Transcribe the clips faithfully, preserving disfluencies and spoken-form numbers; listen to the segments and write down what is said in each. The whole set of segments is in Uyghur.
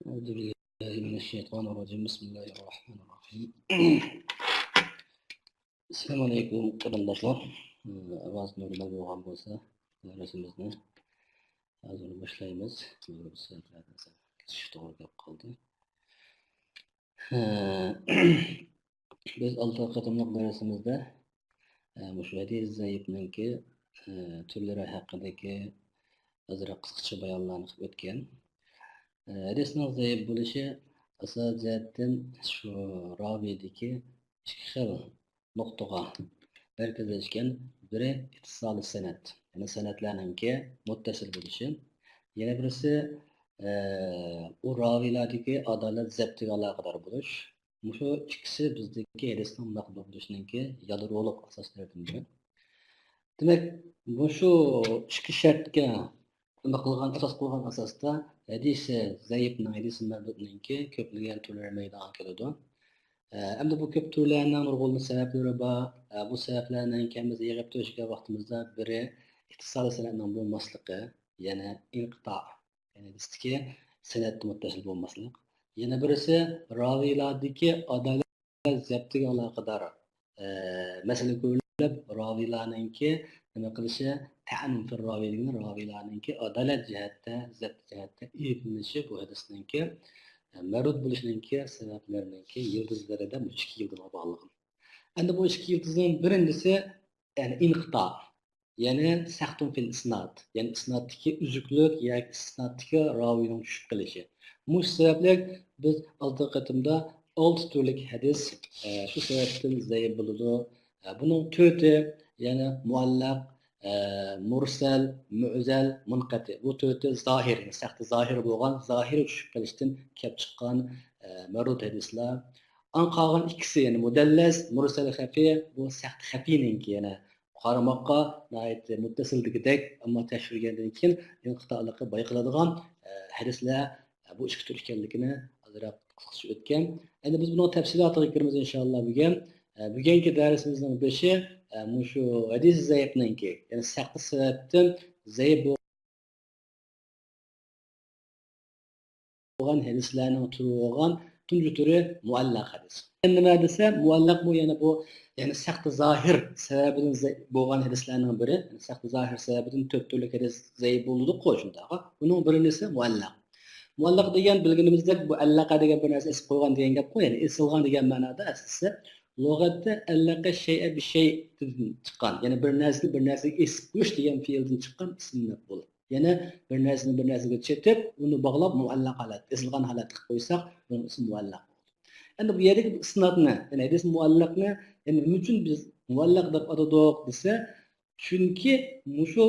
أعوذ بالله من الشيطان الرجيم. بسم الله الرحمن الرحيم. ئەسسالامۇ ئەلەيكۇم، قېرىنداشلار. ئاۋاز نورمال بولغان بولسا، دەرسىمىزنى ھازىر باشلايمىز. بىر سائەتلەردىن سەل كېسىشكە توغرا كېلىپ قالدى. بىز ئالدىنقى قېتىملىق دەرسىمىزدە، ئە، مۇشۇ ھەدىس زەئىپنىڭكى، ئە، تۈرلىرى ھەققىدىكى ئازراق قىسقىچە بايانلارنى قىلىپ ئۆتكەن. ئە، ھەدىسنىڭ زەئىپ بولۇشى ئاساسىي جەھەتتىن شۇ راۋىدىكى ئىككى خىل نۇقتىغا مەركەزلەشكەن. بىرى ئىتتىسالى سەنەد، يەنى سەنەدلەرنىڭكى مۇتتەسىل بولۇشى. يەنە بىرسى، ئە، ئۇ راۋىلاردىكى ئادالەت زەپتىگە ئالاقىدار بولۇش. مۇشۇ ئىككىسى بىزدىكى ھەدىسنىڭ مەقبۇل بولۇشىنىڭكى يادرولۇق ئاساسلىرىدىن بىرى. دېمەك، مۇشۇ ئىككى شەرتكە نېمە قىلغان، ئاساس قىلغان ئاساستا ھەدىسى زەئىپنىڭ، ھەدىسى مەردۇدنىڭكى كۆپلىگەن تۈرلىرى مەيدانغا كېلىدۇ. ئە، ئەمدى بۇ كۆپ تۈرلەرنىڭ نۇرغۇن سەۋەبلىرى بار. ئە، بۇ سەۋەبلەرنىڭ ھەممىسىنى يىغىپ تۈگەتكەن ۋاقتىمىزدا بىرى ئىتتىسالى سەنەدنىڭ بولماسلىقى، يەنى ئىنقىتا، يەنى ھەدىستىكى سەنەدتە مۇتتەسىل بولماسلىق. يەنە بىرسى راۋىلاردىكى ئادالەت زەپتىگە ئالاقىدار، ئە، مەسىلە كۆرۈلۈپ، راۋىلارنىڭكى نېمە قىلىشى، تەئن فىر راۋى دېگىنى راۋىلارنىڭكى ئادالەت جەھەتتە، زەپت جەھەتتە ئەيىبلىنىشى بۇ ھەدىسنىڭكى، ئە، مەردۇد بولۇشىنىڭكى سەۋەبلىرىنىڭكى يىلتىزلىرىدە بۇ ئىككى يىلتىزغا باغلىغان. ئەمدى بۇ ئىككى يىلتىزنىڭ بىرىنچىسى، يەنى ئىنقىتا. يەنى سەختۇن فىل ئىسناد، يەنى ئىسنادتىكى ئۈزۈكلۈك ياكى ئىسنادتىكى راۋىنىڭ چۈشۈپ قېلىشى. مۇشۇ سەۋەبلىك بىز ئالدىنقى قېتىمدا ئالتە تۈرلۈك ھەدىس، ئە، شۇ سەۋەبتىن زەئىپ بولىدۇ. ئە، بۇنىڭ تۆتى، يەنى مۇئەللەق، ئە، مۇرسەل، مۇئزەل، مۇنقەتى. بۇ تۆتى زاھىر، يەنى سەختە زاھىر بولغان، زاھىر چۈشۈپ قېلىشتىن كەپ چىققان، ئە، مەردۇد ھەدىسلەر. ئاڭ قالغان ئىككىسى، يەنى مۇدەللەس، مۇرسەل خەپىي، بۇ سەختە خەپىينىڭكى يەنە قارىماققا ناھايىتى مۇتتەسىلدىكىدەك، ئەمما تەكشۈرگەندىن كېيىن ئىنقىتالىقى بايقىلىدىغان، ئە، ھەدىسلەر، ئە، بۇ ئىككى تۈر ئىكەنلىكىنى ئازراق قىسقىچە ئۆتكەن. ئەمدى بىز بۇنىڭ تەپسىلاتىغا كىرىمىز ئىنشاللا بۈگۈن. ئە، بۈگۈنكى دەرسىمىزنىڭ بېشى، ئە، مۇشۇ ھەدىس زەئىپنىڭكى، يەنى سەختە سەۋەبتىن زەئىپ بولغان ھەدىسلەرنىڭ تۈرى بولغان تۇنجى تۈرى مۇئەللەق ھەدىس. نېمە دېسە، مۇئەللەق بۇ يەنە بۇ، يەنى سەختە زاھىر سەۋەبىدىن زە-، بولغان ھەدىسلەرنىڭ بىرى. يەنى سەختە زاھىر سەۋەبىدىن تۆت تۈرلۈك ھەدىس زەئىپ بولىدۇ، شۇنداق. بۇنىڭ بىرىنچىسى مۇئەللەق. مۇئەللەق دېگەن بىلگىنىمىزدەك بۇ ئەللەقە دېگەن بىر نەرسە ئېسىپ قويغان دېگەن گەپقۇ، يەنى ئېسىلغان دېگەن مەنادا ئەسلىسى. لۇغەتتە ئەللەقە شەيئە بىشەيدىن چىققان، يەنى بىر نەرسىنى بىر نەرسىگە ئېسىپ قويۇش دېگەن پېئىلدىن چىققان ئىسىم مەپئۇل. يەنى بىر نەرسىنى بىر نەرسىگە چېتىپ، ئۇنى باغلاپ، مۇئەللەق ھالەت، ئېسىلغان ھالەت قىلىپ قويساق، بۇنىڭ ئىسمى مۇئەللەق بولىدۇ. ئەمدى بۇ يەردىكى بۇ ئىسنادنى، يەنى ھەدىس مۇئەللەقنى، يەنى نېمە ئۈچۈن بىز مۇئەللەق دەپ ئاتىدۇق دېسە، چۈنكى مۇشۇ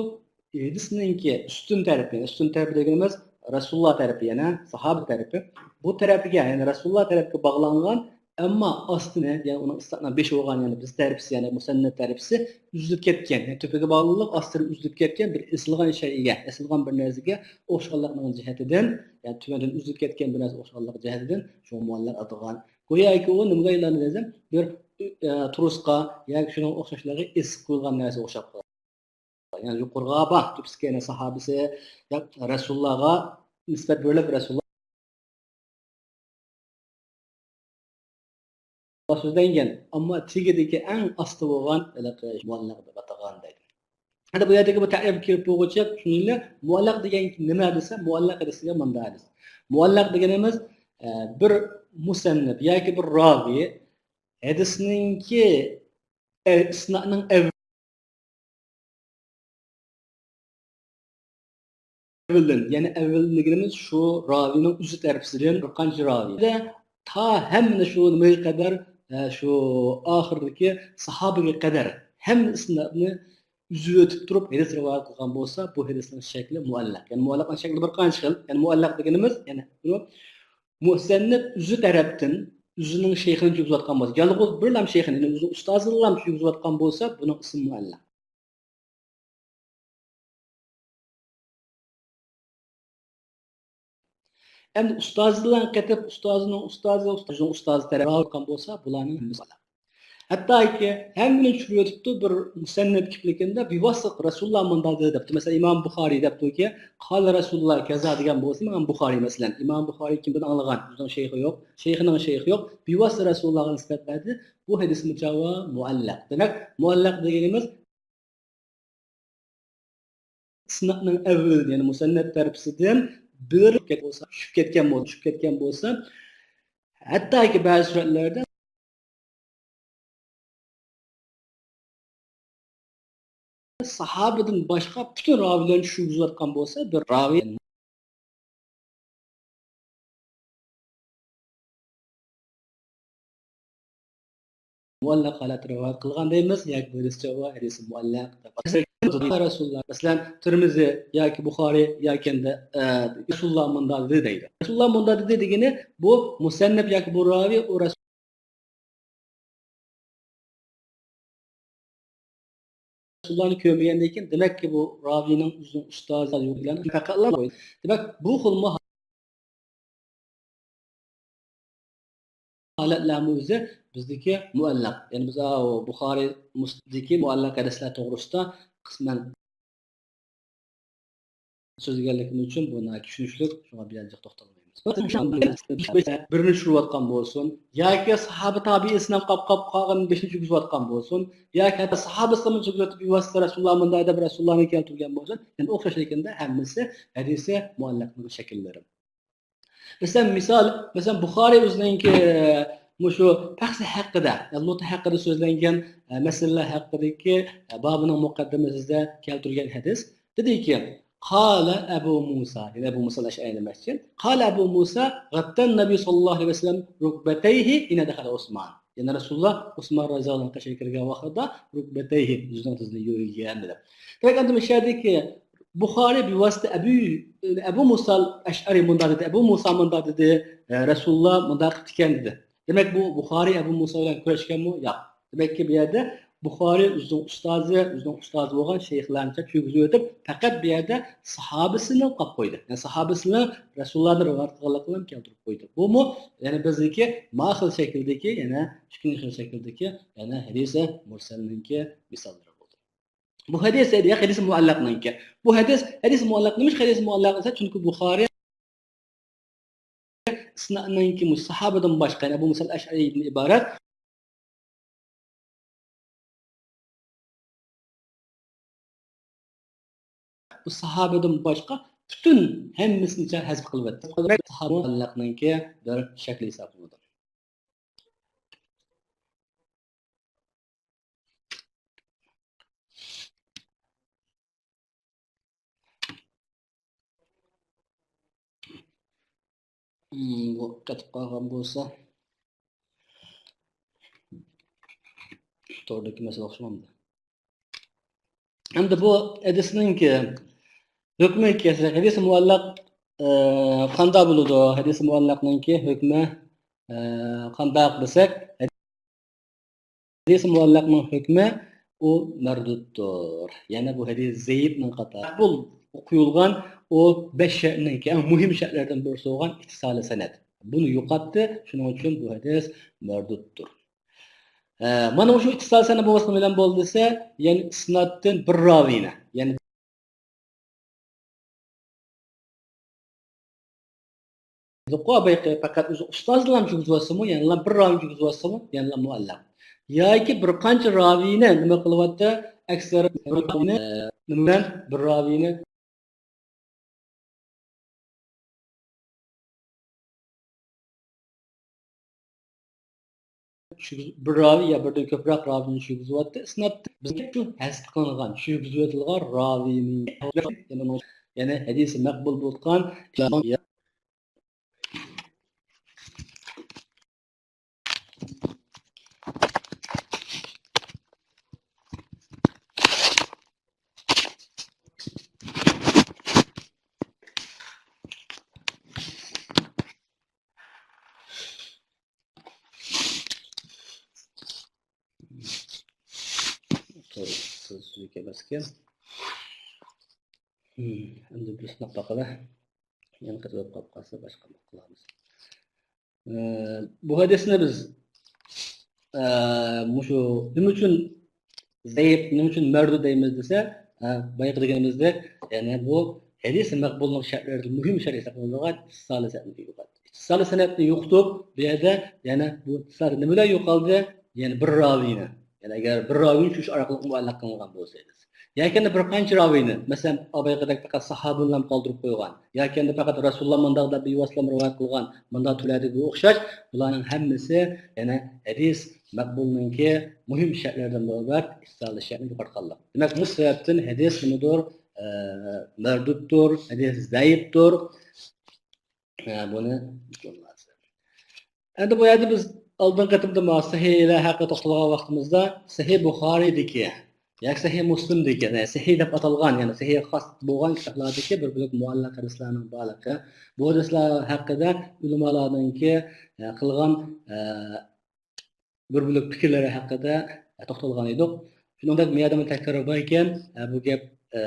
ھەدىسنىڭكى ئۈستۈن تەرىپى، ئۈستۈن تەرىپى دېگىنىمىز رەسۇلۇللا تەرىپى، يەنى ساھابە تەرىپى. بۇ تەرەپىگە، يەنى رەسۇلۇللا تەرەپكە باغلانغان، ئەمما ئاستىنى، يەنى ئۇنىڭ ئىسنادنىڭ بېشى بولغان، يەنى بىز تەرىپىسى، يەنى مۇسەننەپ تەرىپىسى ئۈزۈلۈپ كەتكەن، يەنى تۆپىگە باغلىنىپ ئاستىدىن ئۈزۈلۈپ كەتكەن بىر ئېسىلغان شەيئىگە، ئېسىلغان بىر نەرسىگە ئوخشىغانلىقنىڭ جەھىتىدىن، يەنى تۆۋەندىن ئۈزۈلۈپ كەتكەن بىر نەرسىگە ئوخشىغانلىقى جەھىتىدىن شۇ مۇئەللەق ئاتىغان. گوياكى ئۇ نېمىگە ئايلاندى دېسەم، بىر، ئە، تۇرۇسقا ياكى شۇنىڭ ئوخشاشلىرىغا ئېسىپ قويۇلغان نەرسىگە ئوخشاپ قالغان. يەنى يۇقىرىغا بار، تۆپىسىگە يەنە ساھابىسى يا رەسۇلۇللاغا نىسبەت بېرىلىپ، رەسۇلۇللا سۆزلەنگەن، ئەمما تېگىدىكى ئەڭ ئاستى بولغان ھېلىقى مۇئەللەق دەپ ئاتىغان دەيدۇ. ئەمدى بۇ يەردىكى بۇ تەرىپكە كىرىپ بولغۇچە چۈشىنىلى، مۇئەللەق دېگەن نېمە دېسە، مۇئەللەق ھەدىس دېگەن مۇنداق ھەدىس. مۇئەللەق دېگىنىمىز، ئە، بىر مۇسەننىپ ياكى بىر راۋى ھەدىسنىڭكى، ئە، ئىسنادنىڭ ئەۋۋىلىدىن، يەنى ئەۋۋىلىدىن دېگىنىمىز شۇ راۋىنىڭ ئۆزى تەرىپىسىدىن بىر قانچە راۋى. تا ھەممىنى شۇ نېمىگە قەدەر، ئە، شۇ ئاخىرىدىكى ساھابىگە قەدەر ھەممە ئىسنادنى ئۈزۈۋېتىپ تۇرۇپ ھەدىس رىۋايەت قىلغان بولسا، بۇ ھەدىسنىڭ شەكلى مۇئەللەق. يەنى مۇئەللەقنىڭ شەكلى بىر قانچە خىل. يەنى مۇئەللەق دېگىنىمىز، يەنى بۇ مۇسەننىپ ئۆزى تەرەپتىن ئۆزىنىڭ شەيخىنى يۈرگۈزۈۋاتقان بولسا، يالغۇز بىرلا شەيخىنى، يەنى ئۆزىنىڭ ئۇستازىنىلا يۈرگۈزۈۋاتقان بولسا، بۇنىڭ ئىسمى مۇئەللەق. ئەمدى ئۇستازى بىلەن قېتىپ، ئۇستازىنىڭ ئۇستازى، ئۇستازىنىڭ ئۇستازى تەرەپ راۋى بولسا، بۇلارنىڭ ھەممىسى مۇئەللەق. ھەتتاكى ھەممىنى چۈشۈرۈۋېتىپتۇ، بىر مۇسەننىپ كىپلىكىندە بىۋاسىتە رەسۇلۇللا مۇنداق دېدى دەپتۇ. مەسىلەن، ئىمام بۇخارىي دەپتۇكى، قال رەسۇلۇللا كەزا دېگەن بولسا، ئىمام بۇخارىي، مەسىلەن، ئىمام بۇخارىي كىمدىن ئاڭلىغان؟ ئۆزىنىڭ شەيخى يوق، شەيخىنىڭ شەيخى يوق، بىۋاسىتە رەسۇلۇللاغا نىسبەتلەندى. بۇ ھەدىسمۇ چاغى مۇئەللەق. دېمەك، مۇئەللەق دېگىنىمىز ئىسنادنىڭ ئەۋۋىلىدە، يەنى مۇسەننىپ تەرىپىسىدىن بىر بولسا، چۈشۈپ كەتكەن بولسا، چۈشۈپ كەتكەن بولسا، ھەتتاكى بەزى سۈرەتلەردە ساھابىدىن باشقا پۈتۈن راۋىلەرنى چۈشۈرگۈزۈۋاتقان بولسا، بىر راۋى مۇئەللەق ھالەتتە رىۋايەت قىلغان دەيمىز ياكى بىرسى ھەدىسى مۇئەللەق دەپ. رەسۇلۇللا، مەسىلەن، تىرمىزى ياكى بۇخارىي ياكى ئەمدى، ئە، رەسۇلۇللا مۇنداق دېدى دەيدۇ. رەسۇلۇللا مۇنداق دېدى دېگىنى بۇ مۇسەننىپ ياكى بۇ راۋى ئۇ رەسۇل رەسۇلۇللانى كۆرمىگەندىن كېيىن، دېمەككى، بۇ راۋىنىڭ ئۆزىنىڭ ئۇستازى يوق دېگەن پەقەتلا قويدى. دېمەك، بۇ خىلمۇ ھالەتلەرمۇ ئۆزى بىزدىكى مۇئەللەق. يەنى بىز، ئاۋۇ، بۇخارىي، مۇسلىمدىكى مۇئەللەق ھەدىسلەر توغرىسىدا قىسمەن سۆزلىگەنلىكىم ئۈچۈن بۇ ناھايىتى چۈشىنىشلىك، شۇڭا بۇ يەردە جىق توختالمايمىز. بىرىنى چۈشۈرۈۋاتقان بولسۇن ياكى ساھابە تابىئىسىنى قاپ-، قاپ-، قالغان بېشىنى چۈشۈرۈۋاتقان بولسۇن ياكى ھەتتا ساھابىسىنى چۈشۈرۈۋېتىپ، بىۋاسىتە رەسۇلۇللا مۇنداق دەپ رەسۇلۇللانى كەلتۈرگەن بولسۇن، يەنى ئوخشاش شەكىلدە ھەممىسى ھەدىسى مۇئەللەقنىڭ شەكىللىرى. مەسىلەن، مىسال، مەسىلەن، بۇخارىي ئۆزىنىڭكى مۇشۇ پەخسى ھەققىدە، يەنى لۇتى ھەققىدە سۆزلەنگەن، ئە، مەسىلىلەر ھەققىدىكى، ئە، بابىنىڭ مۇقەددىمىسىدە كەلتۈرگەن ھەدىس. دېدىكى، قال ئەبۇ مۇسا، يەنى ئەبۇ مۇسا ئەشئەرى دېمەكچى. قال ئەبۇ مۇسا، غەتتەن نەبىي ساللاللاھۇ ئەلەيھى ۋەسەللەم رۇكبەتەيھى ھىنە دەخەلە ئوسمان. يەنى رەسۇلۇللا ئوسمان رەزىياللاھۇ ئەنھۇ قېشىغا كىرگەن ۋاقتىدا رۇكبەتەيھى، ئۆزىنىڭ تىزىنى يۆگىگەن دېدى. دېمەك، ئەمدى مۇشۇ يەردىكى بۇخارىي بىۋاسىتە ئەبۇ، ئەبۇ مۇسا ئەشئەرى مۇنداق دېدى، ئەبۇ مۇسا مۇنداق دېدى، ئە، رەسۇلۇللا مۇنداق قىپتىكەن دېدى. دېمەك، بۇ بۇخارىي ئەبۇ مۇسا بىلەن كۆرۈشكەنمۇ؟ ياق. دېمەككى، بۇ يەردە بۇخارىي ئۆزىنىڭ ئۇستازى، ئۆزىنىڭ ئۇستازى بولغان شەيخلەرنىچە كىرگۈزۈۋېتىپ، پەقەت بۇ يەردە ساھابىسىنى قاپ قويدى. يەنى ساھابىسىنىڭ رەسۇلۇللادىن رىۋايەت قىلغانلىقىنى كەلتۈرۈپ قويدى. بۇمۇ، يەنى بىزدىكى ما خىل شەكىلدىكى، يەنە ئىككىنچى خىل شەكىلدىكى، يەنە ھەدىسى مۇرسەلنىڭكى مىساللىرى بولدى. بۇ ھەدىس، ھەدىس مۇئەللەقنىڭكى. بۇ ھەدىس، ھەدىس مۇئەللەق. نېمىشقا ھەدىس مۇئەللەق دېسە، چۈنكى بۇخارىي ئىسنادنىڭكى مۇشۇ ساھابىدىن باشقا، يەنى ئەبۇ مۇسا ئەشئەرىدىن ئىبارەت، بۇ ساھابىدىن باشقا پۈتۈن ھەممىسىنى ھەزپ قىلىۋەتتى. ساھابە مۇئەللەقنىڭكى بىر شەكلى ھېسابلىنىدۇ. مم، بۇ قېتىپ قالغان بولسا، توردىكى مەسىلە ئوخشىمامدۇ؟ ئەمدى بۇ ھەدىسنىڭكى ھۆكمى كەلسەك، ھەدىس مۇئەللەق، ئە، قانداق بولىدۇ؟ ھەدىس مۇئەللەقنىڭكى ھۆكمى، ئە، قانداق دېسەك، ھەدىس مۇئەللەقنىڭ ھۆكمى ئۇ مەردۇدتۇر. يەنى بۇ ھەدىس زەئىپنىڭ قاتارىغا قويۇلغان ئۇ بەش شەرتنىڭكى ئەڭ مۇھىم شەرتلەردىن بىرسى بولغان ئىتتىسالى سەنەد. بۇنى يوقاتتى، شۇنىڭ ئۈچۈن بۇ ھەدىس مەردۇدتۇر. ئە، مانا مۇشۇ ئىتتىسال سەنەد بولماسلىق بىلەن بولدى دېسە، يەنى ئىسنادتىن بىر راۋىنى، يەنى دېدۇققۇ، بايىقى پەقەت ئۆزى ئۇستازىنىلا كىرگۈزۈۋاتسىمۇ، يەنىلا بىر راۋىنى كىرگۈزۈۋاتسىمۇ، يەنىلا مۇئەللەق. ياكى بىر قانچە راۋىنى نېمە قىلىۋاتتى؟ ئەكسەر نېمە بىلەن بىر راۋىنى چۈشۈرگۈز-، بىر راۋى يا بىردىن كۆپرەك راۋىنى چۈشۈرگۈزۈۋاتتى. ئىسناد بىزگە شۇ ھەزپ قىلىنغان، چۈشۈرگۈزۈۋېتىلغان راۋىنى، يەنى ھەدىسى مەقبۇل بولغان توغرا، سۆزلۈك ئەمەسكەن. ئەمدى بىر سىناپ باقىلى. يەنە قېتىپ قالىپ قالسا باشقا قىلارمىز. ئە، بۇ ھەدىسنى بىز ئە، مۇشۇ نېمە ئۈچۈن زەئىپ، نېمە ئۈچۈن مەردۇد دەيمىز دېسە، ئە، بايىقى دېگىنىمىزدەك، يەنى بۇ ھەدىس مەقبۇللۇق شەرتلىرىدىن مۇھىم شەرت ھېسابلىنىدىغان ئىتتىسالى سەنەدنى يوقاتتى. ئىتتىسالى سەنەدنى يوقىتىپ، بۇ يەردە يەنە بۇ ئىتتىسالى نېمە بىلەن يوقالدى؟ يەنى بىر راۋىنى، يەنى ئەگەر بىر راۋىنى شۇ ئارقىلىق مۇئەللەق قىلىنغان بولسا، ياكى بىر قانچە راۋىنى، مەسىلەن، بايىقىدەك پەقەت ساھابىلەرنى قالدۇرۇپ قويغان، ياكى پەقەت رەسۇلۇللا مۇنداق دەپ بىۋاسىتە رىۋايەت قىلغان، مۇنداق تۈرلەردىكىگە ئوخشاش، بۇلارنىڭ ھەممىسى يەنە ھەدىس مەقبۇلنىڭكى مۇھىم شەرتلىرىدىن بولۇپ، ئىتتىسالى شەرتنى يوقاتقانلىق. دېمەك، بۇ سەۋەبتىن ھەدىس نېمىدۇر؟ ئە، مەردۇدتۇر، ھەدىس زەئىپتۇر. ئە، بۇنى ئەمدى بۇ يەردە بىز ئالدىنقى قېتىمدا مانا سەھىھلەر ھەققىدە توختالغان ۋاقتىمىزدا سەھىھ بۇخارىيدىكى ياكى سەھىھ مۇسلىمدىكى، يەنى سەھىھ دەپ ئاتالغان، يەنى سەھىھ خاس بولغان كىتابلاردىكى بىر بۆلەك مۇئەللەق ھەدىسلەرنىڭ بارلىقى، بۇ ھەدىسلەر ھەققىدە ئۆلىمالارنىڭكى، ئە، قىلغان، ئە، بىر بۆلەك پىكىرلىرى ھەققىدە توختالغان ئىدۇق. شۇنىڭدەك مۇيەدىمۇ تەكرار باركەن، بۇ گەپ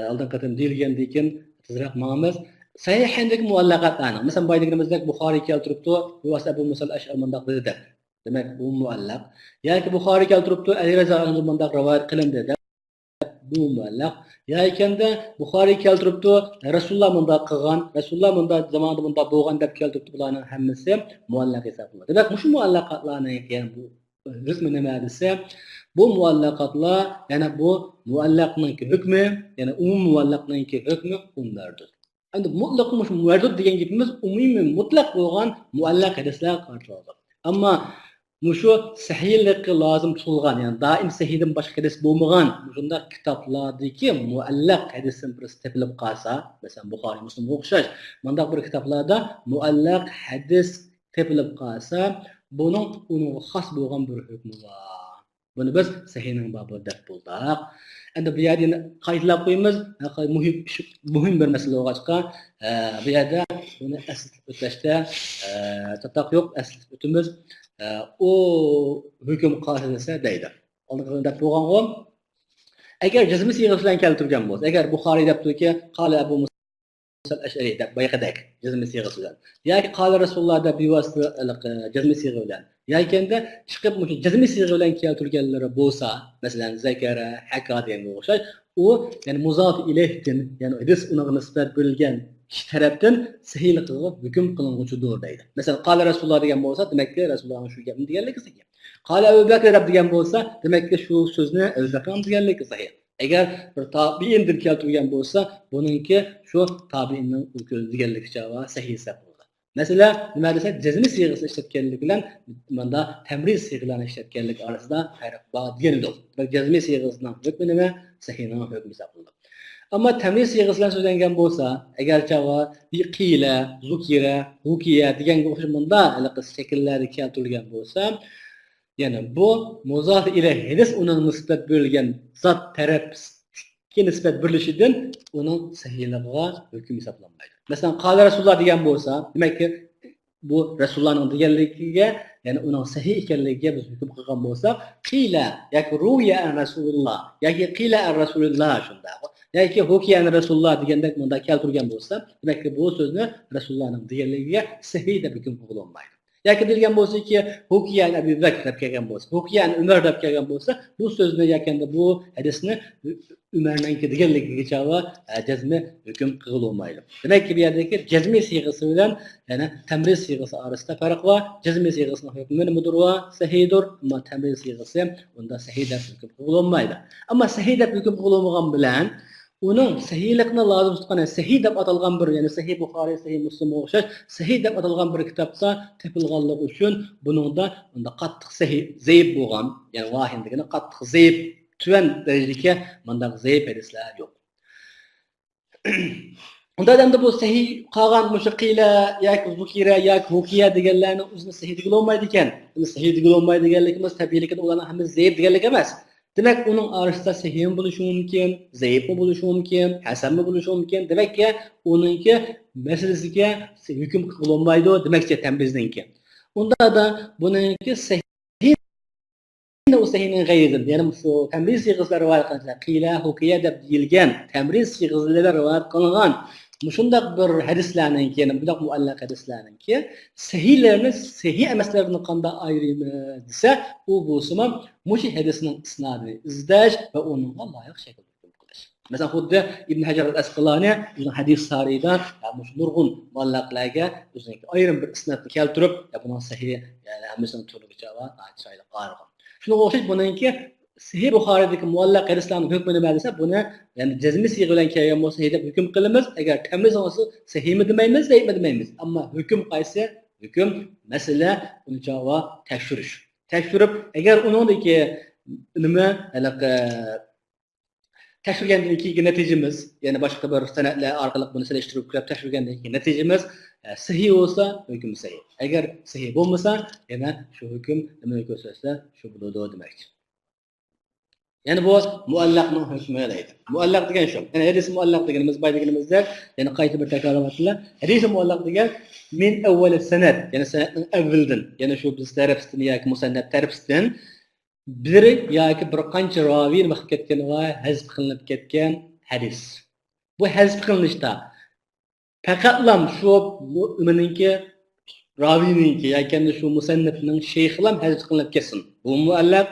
ئالدىنقى قېتىم دېيىلگەندىن كېيىن تېزرەك ماڭىمىز. سەھىھەيندىكى مۇئەللەقاتلارنىڭ، مەسىلەن، بايىدىكىمىزدەك بۇخارىي كەلتۈرۈپتۇ، بۇ ۋاسىتە ئەبۇ مۇسا ئەشئەرى مۇنداق دېدى دەپ. دېمەك، بۇ مۇئەللەق. ياكى بۇخارىي كەلتۈرۈپتۇ، ئەلى رەزىياللاھۇ ئەنھۇ مۇنداق رىۋايەت قىلىندى دەپ، بۇ مۇئەللەق. ياكى بۇخارىي كەلتۈرۈپتۇ، رەسۇلۇللا مۇنداق قىلغان، رەسۇلۇللا مۇنداق زامانىدا مۇنداق بولغان دەپ كەلتۈرۈپتۇ، بۇلارنىڭ ھەممىسى مۇئەللەق ھېسابلىنىدۇ. دېمەك، مۇشۇ مۇئەللەقاتلارنىڭ، يەنى بۇ ھۆكمى نېمە دېسە، بۇ مۇئەللەقاتلار، يەنى بۇ مۇئەللەقنىڭكى ھۆكمى، يەنى ئومۇمىي مۇئەللەقنىڭكى ھۆكمى ئومۇمىي مەردۇد. ئەمدى مۇتلەق مۇشۇ مەردۇد دېگەن گېپىمىز ئومۇمىي مۇتلەق بولغان مۇئەللەق ھەدىسلەرگە قارىتىلىدۇ. ئەمما مۇشۇ سەھىھلىقى لازىم تۇتۇلغان، يەنى دائىم سەھىھدىن باشقا ھەدىس بولمىغان مۇشۇنداق كىتابلاردىكى مۇئەللەق ھەدىستىن بىرسى تېپىلىپ قالسا، مەسىلەن، بۇخارىي، مۇسلىمغا ئوخشاش، مۇنداق بىر كىتابلاردا مۇئەللەق ھەدىس تېپىلىپ قالسا، بۇنىڭ ئۇنىڭغا خاس بولغان بىر ھۆكمى بار. بۇنى بىز سەھىھنىڭ بابى دەپ بولدۇق. ئەمدى بۇ يەردە يەنە قايتىلاپ قويىمىز. مۇھىم ئىش، مۇھىم بىر مەسىلە بولغاچقا، ئە، بۇ يەردە بۇنى ئەسلىتىپ ئۆتۈشتە، ئە، چاتاق يوق، ئەسلىتىپ ئۆتىمىز. ئە، ئۇ ھۆكۈم قالسا دېسە دەيدۇ. ئالدىنقى دەپ بولغانغۇ. ئەگەر جەزمى سىيغىسى بىلەن كەلتۈرگەن بولسا، ئەگەر بۇخارىي دەپتۇكى، قالە ئەبۇ مۇسا ئەشئەرى دەپ بايىقىدەك جەزمى سىيغىسى بىلەن ياكى قالە رەسۇلۇللا دەپ بىۋاسىتە جەزمى سىيغە بىلەن ياكى ئەمدى چىقىپ مۇشۇ جەزمى سىيغە بىلەن كەلتۈرگەنلىرى بولسا، مەسىلەن، زەكەرە، ھەكا دېگەنگە ئوخشاش، ئۇ، يەنى مۇزاف ئىلەيھتىن، يەنى ھەدىس ئۇنىڭغا نىسبەت بېرىلگەن كىشى تەرەپتىن سەھىھلىقىغا ھۆكۈم قىلىنغۇچىدۇر دەيدۇ. مەسىلەن، قالە رەسۇلۇللا دېگەن بولسا، دېمەككى، رەسۇلۇللانىڭ شۇ گەپنى دېگەنلىكى سەھىھ. قالە ئەبۇ بەكر دەپ دېگەن بولسا، دېمەككى، شۇ سۆزنى ئەبۇ بەكرىنىڭ دېگەنلىكى سەھىھ. ئەگەر بىر تابىئىندىن كەلتۈرگەن بولسا، بۇنىڭكى شۇ تابىئىننىڭ ئۆزى دېگەنلىكىچە سەھىھ ھېساب بولىدۇ. مەسىلە نېمە دېسە، جەزمى سىيغىسىنى ئىشلەتكەنلىكى بىلەن مۇندا تەمرىز سىيغىلارنى ئىشلەتكەنلىكى ئارىسىدا پەرق بار دېگەن ئىدۇق. دېمەك، جەزمى سىيغىسىنىڭ ھۆكمى نېمە؟ سەھىھنىڭ ھۆكمى ھېساب قىلىنىدۇ. ئەمما تەمرىز سىيغىسى بىلەن سۆزلەنگەن بولسا، ئەگەرچە قىلە، زۇكىرە، ھۇكىيە دېگەنگە ئوخشاش مۇندا ھېلىقى شەكىللەردە كەلتۈرۈلگەن بولسا، يەنى بۇ مۇزاف ئىلەيھى ھەدىس ئۇنىڭ نىسبەت بېرىلگەن زات تەرەپكە نىسبەت بېرىلىشىدىن ئۇنىڭ سەھىھلىقىغا ھۆكۈم ھېسابلانمايدۇ. مەسىلەن، قالە رەسۇلۇللا دېگەن بولسا، دېمەككى، بۇ رەسۇلۇللانىڭ دېگەنلىكىگە، يەنى ئۇنىڭ سەھىھ ئىكەنلىكىگە بىز ھۆكۈم قىلغان بولساق، قىلە ياكى روۋىيە ئەن رەسۇلىللا ياكى قىلە ئەن رەسۇلىللا شۇنداق، ياكى ھۇكىيە ئەن رەسۇلىللا دېگەندەك مۇنداق كەلتۈرگەن بولسا، دېمەككى، بۇ سۆزنى رەسۇلۇللانىڭ دېگەنلىكىگە سەھىھ دەپ ھۆكۈم قىلغىلى بولمايدۇ. ياكى دېگەن بولسىكى، ھۇكىيە ئەن ئەبى بەكر دەپ كەلگەن بولسا، ھۇكىيە ئەن ئۆمەر دەپ كەلگەن بولسا، بۇ سۆزنى ياكى بۇ ھەدىسنى ئۆمەرنىڭكى دېگەنلىكىگىچە جەزمى ھۆكۈم قىلغىلى بولمايدۇ. دېمەككى، بۇ يەردىكى جەزمى سىيغىسى بىلەن يەنى تەمرىز سىيغىسى ئارىسىدا پەرق بار. جەزمى سىيغىسىنىڭ ھۆكمى نېمىدۇر؟ سەھىھدۇر. ئەمما تەمرىز سىيغىسى ئۇندا سەھىھ دەپ ھۆكۈم قىلغىلى بولمايدۇ. ئەمما سەھىھ دەپ ھۆكۈم قىلغىلى بولمىغان بىلەن ئۇنىڭ سەھىھلىقنى لازىم تۇتقان، يەنى سەھىھ دەپ ئاتالغان بىر، يەنى سەھىھ بۇخارىي، سەھىھ مۇسلىمغا ئوخشاش سەھىھ دەپ ئاتالغان بىر كىتابتا تېپىلغانلىقى ئۈچۈن بۇنىڭدا ئۇنداق قاتتىق سەھىھ، زەئىپ بولغان، يەنى ۋاھىن دېگىنى قاتتىق زەئىپ، تۆۋەن دەرىجىدىكى مۇنداق زەئىپ ھەدىسلەر يوق. ئۇندا ئەمدى بۇ سەھىھ قالغان مۇشۇ قىلە ياكى زۇكىرە ياكى ھۇكىيە دېگەنلەرنى ئۆزىنى سەھىھ دېگىلى بولمايدىكەن. بۇنى سەھىھ دېگىلى بولمايدۇ دېگەنلىكىمىز تەبىئىيلىكىدە ئۇلارنىڭ ھەممىسى زەئىپ دېگەنلىك ئەمەس. دېمەك، ئۇنىڭ ئارىسىدا سەھىھمۇ بولۇشى مۇمكىن، زەئىپمۇ بولۇشى مۇمكىن، ھەسەنمۇ بولۇشى مۇمكىن. دېمەككى، ئۇنىڭكى مەسىلىسىگە ھۆكۈم قىلغىلى بولمايدۇ، دېمەكچى تەمرىزنىڭكى. ئۇنداقتا بۇنىڭكى سەھىھ، ئۇ سەھىھنىڭ غەيرىدىن، يەنى شۇ تەمرىز سىيغىسىدا رىۋايەت قىلىنغان قىلە، ھۇكىيە دەپ دېيىلگەن تەمرىز سىيغىسى بىلەن رىۋايەت قىلىنغان مۇشۇنداق بىر ھەدىسلەرنىڭكى، يەنى بۇنداق مۇئەللەق ھەدىسلەرنىڭكى سەھىھلەرنى سەھىھ ئەمەسلەردىن قانداق ئايرىيمىز دېسە، ئۇ بولسىمۇ مۇشۇ ھەدىسنىڭ ئىسنادىنى ئىزدەش ۋە ئۇنىڭغا لايىق شەكىلدە ھۆكۈم قىلىش. مەسىلەن، خۇددى ئىبن ھەجەر ئەل ئەسقىلانى ئۆزىنىڭ ھەدىس سارىيىدا، يا، مۇشۇ نۇرغۇن مۇئەللەقلەرگە ئۆزىنىڭكى ئايرىم بىر ئىسنادنى كەلتۈرۈپ، يا، بۇنىڭ سەھىھ، يەنى ھەممىسىنىڭ تۈرلۈكىچە ۋە ناھايىتى چىرايلىق ئايرىغان. شۇنىڭغا ئوخشاش بۇنىڭكى سەھىھ بۇخارىدىكى مۇئەللەق ھەدىسلەرنىڭ ھۆكمى نېمە دېسە، بۇنى، يەنى جەزمىي سىيغە بىلەن كەلگەن بولسا سەھىھ دەپ ھۆكۈم قىلىمىز، ئەگەر تەمىز بولسا سەھىھمۇ دېمەيمىز، زەئىپمۇ دېمەيمىز. ئەمما ھۆكۈم قايسى؟ ھۆكۈم، مەسىلە، ئۇنى چاغا تەكشۈرۈش. تەكشۈرۈپ، ئەگەر ئۇنىڭدىكى نېمە، ھېلىقى، تەكشۈرگەندىن كېيىنكى نەتىجىمىز، يەنى باشقا بىر سەنەدلەر ئارقىلىق بۇنى سېلىشتۇرۇپ كۆرۈپ تەكشۈرگەندىن كېيىن نەتىجىمىز، ئە، سەھىھ بولسا، ھۆكمى سەھىھ. ئەگەر سەھىھ بولمىسا، يەنە شۇ ھۆكۈم نېمىنى كۆرسەتسە، شۇ بولىدۇ دېمەكچى. يەنى بۇ مۇئەللەقنىڭ ھۆكمى دەيدۇ. مۇئەللەق دېگەن شۇ. يەنى ھەدىس مۇئەللەق دېگىنىمىز، بايا دېگىنىمىزدەك، يەنى قايتا بىر تەكرارلاۋاتىمەن. ھەدىس مۇئەللەق دېگەن مىن ئەۋۋەلى سەنەد، يەنى سەنەدنىڭ ئەۋۋىلىدىن، يەنى شۇ بىز تەرىپىدىن ياكى مۇسەننەپ تەرىپىدىن بىر ياكى بىر قانچە راۋى نېمە قىلىپ كەتكەن ۋە ھەزپ قىلىنىپ كەتكەن ھەدىس. بۇ ھەزپ قىلىنىشتا پەقەتلا شۇ نېمىنىڭكى، راۋىينىڭكى ياكى شۇ مۇسەننىپنىڭ شەيخىلا ھەزپ قىلىنىپ كەتسۇن، بۇ مۇئەللەق.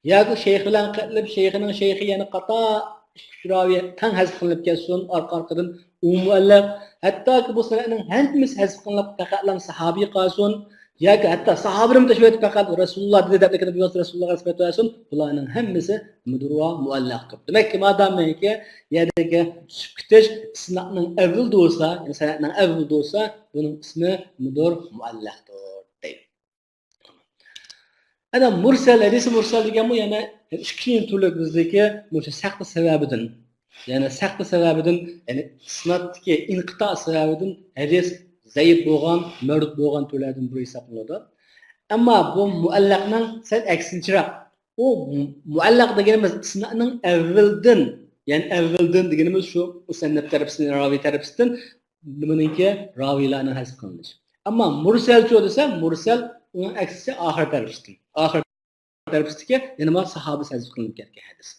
ياكى شەيخ بىلەن قېتىلىپ، شەيخىنىڭ شەيخى يەنە قاتار ئىككى ئۈچ راۋى تەڭ ھەزپ قىلىنىپ كەتسۇن ئارقا ئارقىدىن، ئۇ مۇئەللەق. ھەتتاكى بۇ سەنەدنىڭ ھەممىسى ھەزپ قىلىنىپ، پەقەتلا ساھابىي قالسۇن ياكى ھەتتا ساھابىنىمۇ تەشۋىق ئېتىپ، پەقەت رەسۇلۇللا دېدى دەپ، لېكىن بۇ رەسۇلۇللاغا نىسبەت بەرسۇن، بۇلارنىڭ ھەممىسى نېمىدۇر، مۇئەللەقتۇر. دېمەككى، مادامكى يەردىكى چۈشۈپ كېتىش ئىسنادنىڭ ئەۋۋىلىدە بولسا، يەنى سەنەدنىڭ ئەۋۋىلىدە بولسا، بۇنىڭ ئىسمى نېمىدۇر، مۇئەللەقتۇر دەيدۇ. ئەنە مۇرسەل، ھەدىسى مۇرسەل دېگەنمۇ يەنە ئىككىنچى تۈرلۈك بىزدىكى مۇشۇ سەقتى سەۋەبىدىن، يەنى سەقتى سەۋەبىدىن، يەنى ئىسنادتىكى ئىنقىتا سەۋەبىدىن ھەدىس زەئىپ بولغان، مەردۇد بولغان تۈرلەردىن بىرى ھېسابلىنىدۇ. ئەمما بۇ مۇئەللەقنىڭ سەل ئەكسىنچىراق. ئۇ مۇ-، مۇئەللەق دېگىنىمىز ئىسنادنىڭ ئەۋۋىلدىن، يەنى ئەۋۋىلدىن دېگىنىمىز شۇ مۇسەننەپ تەرىپىسىدىن، راۋىي تەرىپىسىدىن نېمىنىڭكى، راۋىيلارنىڭ ھەزپ قىلىنىشى. ئەمما مۇرسەلچۇ دېسە، مۇرسەل ئۇنىڭ ئەكسىچە ئاخىر تەرىپىسىدىن. ئاخىر تەرىپىسىدىكى يەنە مانا ساھابىسى ھەزپ قىلىنىپ كەتكەن ھەدىس.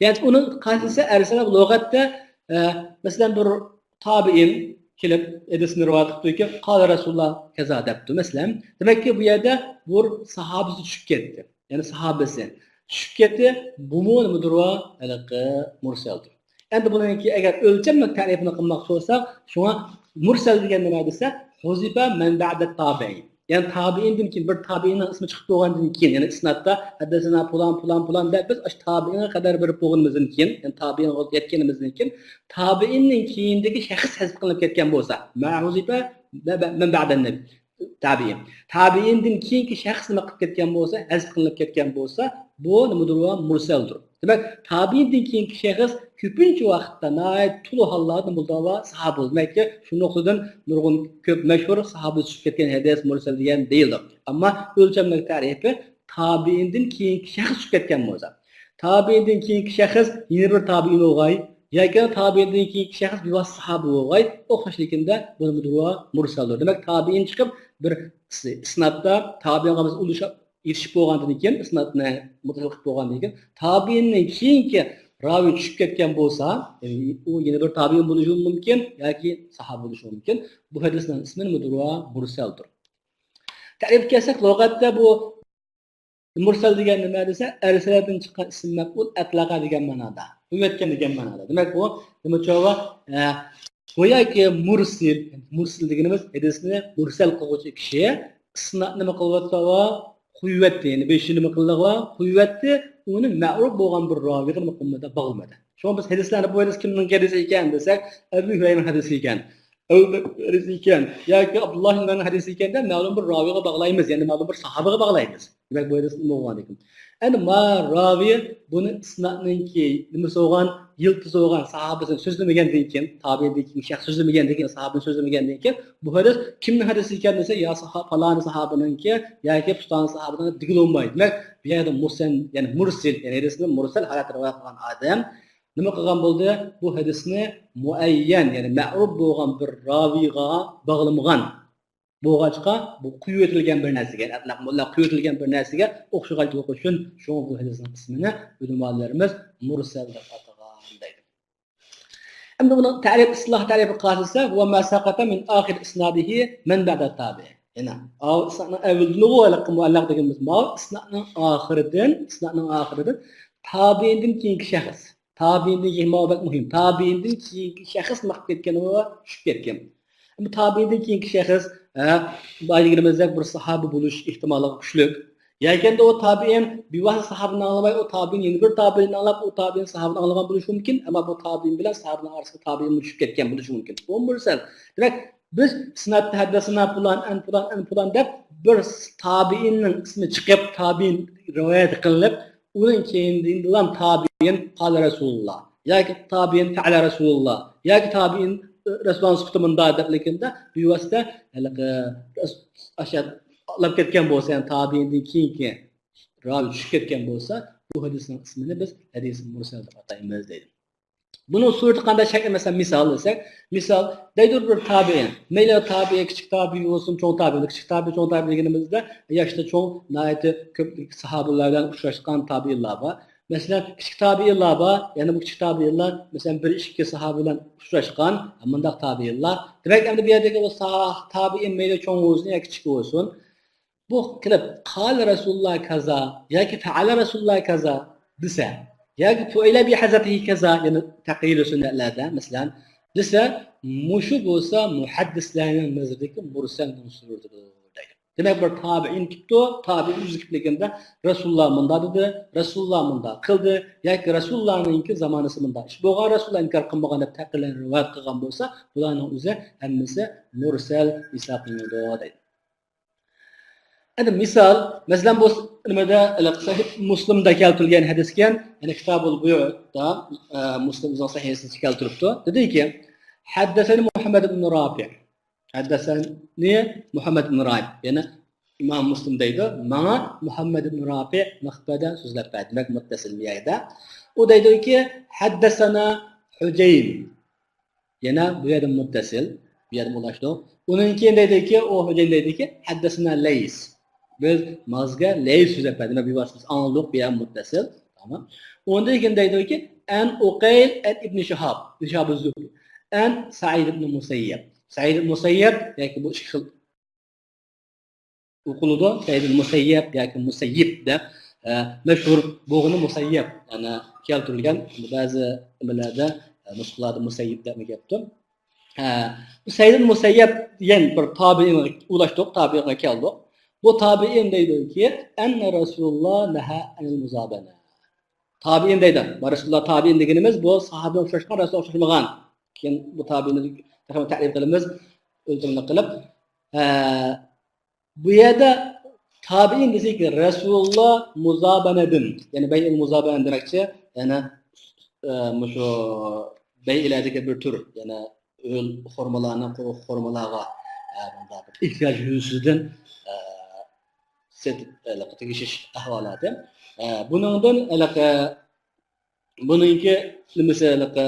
يەنى ئۇنىڭ قايسىسى ئەرسەلە لۇغەتتە، ئە، مەسىلەن، بىر تابىئىن كېلىپ ھەدىسنى رىۋايەت قىلىپتۇكى، قال رسول الله كذا دەپتۇ، مەسىلەن. دېمەككى، بۇ يەردە بىر ساھابىسى چۈشۈپ كەتتى. يەنى ساھابىسى چۈشۈپ كەتتى. بۇمۇ نېمىدۇر، ھېلىقى مۇرسەلدۇر. ئەمدى بۇنىڭكى ئەگەر ئۆلچەملىك تەرىپىنى قىلماقچى بولساق، شۇڭا مۇرسەل دېگەن نېمە دېسە، حذف من بعد التابعين. يەنى تابىئىندىن كېيىن بىر تابىئىننىڭ ئىسمى چىقىپ بولغاندىن كېيىن، يەنى ئىسنادتا ھەددەسەنا پۇلان، پۇلان، پۇلان دەپ بىز ئاشۇ تابىئىنغا قەدەر بېرىپ بولغىنىمىزدىن كېيىن، يەنى تابىئىنغا يەتكىنىمىزدىن كېيىن، تابىئىندىن كېيىندىكى شەخس ھەزپ قىلىنىپ كەتكەن بولسا، ما حذف من بعد النبي. تابىئىن. تابىئىندىن كېيىنكى شەخس نېمە قىلىپ كەتكەن بولسا، ھەزپ قىلىنىپ كەتكەن بولسا، بۇ نېمىدۇر، مۇرسەلدۇر. دېمەك، تابىئىندىن كېيىنكى شەخس كۆپىنچە ۋاقىتتا ناھايىتى تولا ھاللاردا بولىدىغان ساھابە بولىدۇ. دېمەككى، شۇ نۇقتىدىن نۇرغۇن كۆپ مەشھۇر ساھابە چۈشۈپ كەتكەن ھەدىس مۇرسەل دېگەن دېيىلىدۇ. ئەمما ئۆلچەملىك تەرىپى تابىئىندىن كېيىنكى شەخس چۈشۈپ كەتكەن بولسا، تابىئىندىن كېيىنكى شەخس يەنە بىر تابىئىن بولغاي، ياكى تابىئىندىن كېيىنكى شەخس بىۋاسىتە ساھابە بولغاي، ئوخشاش لېكىندە بۇ نېمىدۇر، مۇرسەلدۇر. دېمەك، تابىئىن چىقىپ بىر ئىسنادتا تابىئىنغا بىز ئۇلىشىپ يېتىشىپ بولغاندىن كېيىن، ئىسنادنى مۇتتەسىل قىلىپ بولغاندىن كېيىن، تابىئىندىن كېيىنكى راۋى چۈشۈپ كەتكەن بولسا، يەنى ئۇ يەنە بىر تابىئىن بولۇشى مۇمكىن ياكى ساھابە بولۇشى مۇمكىن. بۇ ھەدىسنىڭ ئىسمى نېمىدۇر؟ مۇرسەلدۇر. تەرىپكە كەلسەك، لۇغەتتە بۇ مۇرسەل دېگەن نېمە دېسە، ئەرسەلەدىن چىققان ئىسىم مەپئۇل ئەتلەقە دېگەن مەنادا، قويۇۋەتكەن دېگەن مەنادا. دېمەك، بۇ نېمە چاغا، ئە، گوياكى مۇرسىل، مۇرسىل دېگىنىمىز ھەدىسنى مۇرسەل قىلغۇچى كىشى ئىسنادنى نېمە قىلىۋاتسا، قويۇۋەتتى. يەنى بېشى نېمە قىلدىغۇا، قويۇۋەتتى. ئۇنى مەرۇپ بولغان بىر راۋىغا نېمە قىلمىدى، باغلىمىدى. شۇڭا بىز ھەدىسلەرنى بۇ ھەدىس كىمنىڭ ھەدىسى ئىكەن دېسەك، ئەبۇ ھۇرەيرىنىڭ ھەدىسى ئىكەن. ئەبۇ بەكىر ھەدىسى ئىكەن ياكى ئابدۇللا ئىبن ئۆمەرنىڭ ھەدىسى ئىكەن دەپ مەلۇم بىر راۋىغا باغلايمىز، يەنى مەلۇم بىر ساھابىغا باغلايمىز. دېمەك، بۇ ھەدىس نېمە بولغاندىكىن؟ ئەنە ما راۋى بۇنى ئىسنادنىڭكى نېمىسى بولغان، يىلتىزى بولغان ساھابىسىنى سۆزلىمىگەندىن كېيىن، تابىئىندىن كېيىن شەخس سۆزلىمىگەندىن كېيىن، ساھابىنى سۆزلىمىگەندىن كېيىن، بۇ ھەدىس كىمنىڭ ھەدىسى ئىكەن دېسە، يا ساھا-، پالانى ساھابىنىڭكى ياكى پۇلانى ساھابىنىڭ دېگىلى بولمايدۇ. دېمەك، بۇ يەردە مۇسەن-، يەنى مۇرسىل، يەنى ھەدىسنى مۇرسەل ھالەتتە رىۋايەت قىلغان ئادەم نېمە قىلغان بولدى؟ بۇ ھەدىسنى مۇئەييەن، يەنى مەرۇپ بولغان بىر راۋىغا باغلىمىغان بولغاچقا، بۇ قويۇۋېتىلگەن بىر نەرسىگە، ئەتلەق مۇتلەق قويۇۋېتىلگەن بىر نەرسىگە ئوخشىغانلىقى ئۈچۈن، شۇڭا بۇ ھەدىسنىڭ ئىسمىنى ئۆلىمالىرىمىز مۇرسەل دەپ ئاتىغان دەيدۇ. ئەمدى بۇنىڭ تەرىپ، ئىستىلاھ تەرىپىگە قارىساق، ۋە ما سەقەتە مىن ئاخىر ئىسنادىھى مەن بەدە تابىئى. يەنە ئاۋۇ ئىسنادنىڭ ئەۋۋىلىدىنغۇ ھېلىقى مۇئەللەق دېگىنىمىز ماۋۇ ئىسنادنىڭ ئاخىرىدىن، ئىسنادنىڭ ئاخىرىدىن تابىئىندىن كېيىنكى شەخس. تابىئىندىن كېيىن، ماۋۇ بەك مۇھىم. تابىئىندىن كېيىنكى شەخس نېمە قىلىپ كەتكەن ۋە چۈشۈپ كەتكەن. ئەمما تابىئىندىن كېيىنكى شەخس، ھە، بايا دېگىنىمىزدەك بىر ساھابە بولۇش ئېھتىماللىقى كۈچلۈك. ياكى ئەمدى ئۇ تابىئىن بىۋاسىتە ساھابىنى ئاڭلىماي، ئۇ تابىئىن يەنە بىر تابىئىننى ئاڭلاپ، ئۇ تابىئىن ساھابىنى ئاڭلىغان بولۇشى مۇمكىن، ئەمما بۇ تابىئىن بىلەن ساھابىنىڭ ئارىسىدا تابىئىن چۈشۈپ كەتكەن بولۇشى مۇمكىن. بۇ مۇرسەل. دېمەك، بىز ئىسنادتا ھەددەسەنا پۇلان، ئەن پۇلان، ئەن پۇلان دەپ بىر تابىئىننىڭ ئىسمى چىقىپ، تابىئىن رىۋايەت قىلىنىپ، ئۇنىڭ كېيىندىلا تابىئىن قالە رەسۇلۇللا ياكى تابىئىن پەئەلە رەسۇلۇللا ياكى تابىئىن رەسۇلۇللانىڭ سۈپىتى مۇنداق دەپ، لېكىندە بىۋاسىتە ھېلىقى ئاشۇ ئالاپ كەتكەن بولسا، يەنى تابىئىندىن كېيىنكى راۋى چۈشۈپ كەتكەن بولسا، بۇ ھەدىسنىڭ ئىسمىنى بىز ھەدىس مۇرسەل دەپ ئاتايمىز دەيدۇ. بۇنىڭ سۈرىتى قانداق شەكىل؟ مەسىلەن، مىسال دېسەك، مىسال دەيدۇ بىر تابىئىن، مەيلى تابىئىن كىچىك تابىئىن بولسۇن، چوڭ تابىئىن، كىچىك تابىئىن، چوڭ تابىئىن دېگىنىمىزدە ياشتا چوڭ، ناھايىتى كۆپ ساھابىلەر بىلەن ئۇچراشقان تابىئىنلار بار. مەسىلەن، كىچىك تابىئىنلار بار، يەنە بۇ كىچىك تابىئىنلار، مەسىلەن، بىر ئىككى ساھابە بىلەن ئۇچراشقان مۇنداق تابىئىنلار. دېمەك، ئەمدى بۇ يەردىكى بۇ سا-، تابىئىن مەيلى چوڭ بولسۇن يا كىچىك بولسۇن، بۇ كېلىپ، قالە رەسۇلۇللا كازا ياكى پەئەلە رەسۇلۇللا كازا دېسە، ياكى فۇئىلە بىھەزرەتىھى كازا، يەنى تەقىيىدۇ سۈننەتلەردە، مەسىلەن، دېسە، مۇشۇ بولسا مۇھەددىسلەرنىڭ نەزىرىدىكى مۇرسەلنىڭ سۈرىتىدۇر دەيدۇ. دېمەك، بىر تابىئىن كېلىپتۇ، تابىئىن ئۆزى كېلىپ دېگەندە، رەسۇلۇللا مۇنداق دېدى، رەسۇلۇللا مۇنداق قىلدى ياكى رەسۇلۇللانىڭكى زامانىسى مۇنداق ئىش بولغان، رەسۇلۇللا ئىنكار قىلمىغان دەپ تەقىدلەرنى رىۋايەت قىلغان بولسا، بۇلارنىڭ ئۆزى ھەممىسى مۇرسەل ھېسابلىنىدۇ دەيدۇ. ئەمدى مىسال، مەسىلەن، بۇ نېمىدە، سەھىھ مۇسلىمدا كەلتۈرۈلگەن ھەدىسكەن، يەنى كىتابۇل بۇيۇدا، ئە، مۇسلىم ئۆزىنىڭ سەھىھىسىدە كەلتۈرۈپتۇ. دېدىكى، ھەددەسەنى مۇھەممەد ئىبن رافىئ. ھەددەسەنى مۇھەممەد ئىبن رافىئ. يەنى ئىمام مۇسلىم دەيدۇ، ماڭا مۇھەممەد ئىبن رافىئ مەخبەدە سۆزلەپ بەردى. دېمەك، مۇتتەسىل بۇ يەردە. ئۇ دەيدۇكى، ھەددەسەنا ھۇجەيم. يەنە بۇ يەردە مۇتتەسىل، بۇ يەردە ئۇلاشتۇق. ئۇنىڭ كېيىن دەيدۇكى، ئۇ ھۇجەيم دەيدۇكى، ھەددەسەنا لەيس. بىز مازگە لەيس سۆزلەپ بەردى. دېمەك، بىۋاسىتە بىز ئاڭلىدۇق، بۇ يەردە مۇتتەسىل. تامام. ئۇندىن كېيىن دەيدۇكى، ئەن ئۇقەيل، ئەن ئىبنى شىھاب، ئىبنى شىھاب زۇھرى. ئەن سەئىد ئىبنى مۇسەييەب. سەئىد ئىبنى مۇسەييەب، ياكى بۇ ئىككى خىل ئوقۇلىدۇ. سەئىدۇل مۇسەييەب ياكى مۇسەييىب دەپ، ئە، مەشھۇر بولغىنى مۇسەييەب، يەنى كەلتۈرۈلگەن بەزى نېمىلەردە، ئە، نۇسخىلاردا مۇسەييىب دەپمۇ كەپتۇ. ئە، بۇ سەئىدۇل مۇسەييەب دېگەن بىر تابىئىنغا ئۇلاشتۇق، تابىئىنغا كەلدۇق. بۇ تابىئىن دەيدۇكى، ئەننە رەسۇلۇللا نەھە ئەنىل مۇزابەنە. تابىئىن دەيدۇ. رەسۇلۇللا تابىئىن دېگىنىمىز بۇ ساھابىگە ئوخشاشقان، رەسۇلغا ئوخشاشمىغان. كېيىن بۇ تابىئىننى تېخىمۇ تەرىپ قىلىمىز، ئۆلچەملىك قىلىپ. ئە، بۇ يەردە تابىئىن دېسەك، رەسۇلۇللا مۇزابەنەدىن، يەنى بەيئىل مۇزابەنە دېمەكچى، يەنى، ئە، مۇشۇ بەيئىلەردىكى بىر تۈر، يەنى ھۆل خورمىلارنى قۇرۇق خورمىلارغا، ئە، مۇنداق ئېھتىياج يۈزىسىدىن، ئە، سېتىپ، ھېلىقى تېگىشىش ئەھۋالاتى. ئە، بۇنىڭدىن ھېلىقى بۇنىڭكى نېمىسى، ھېلىقى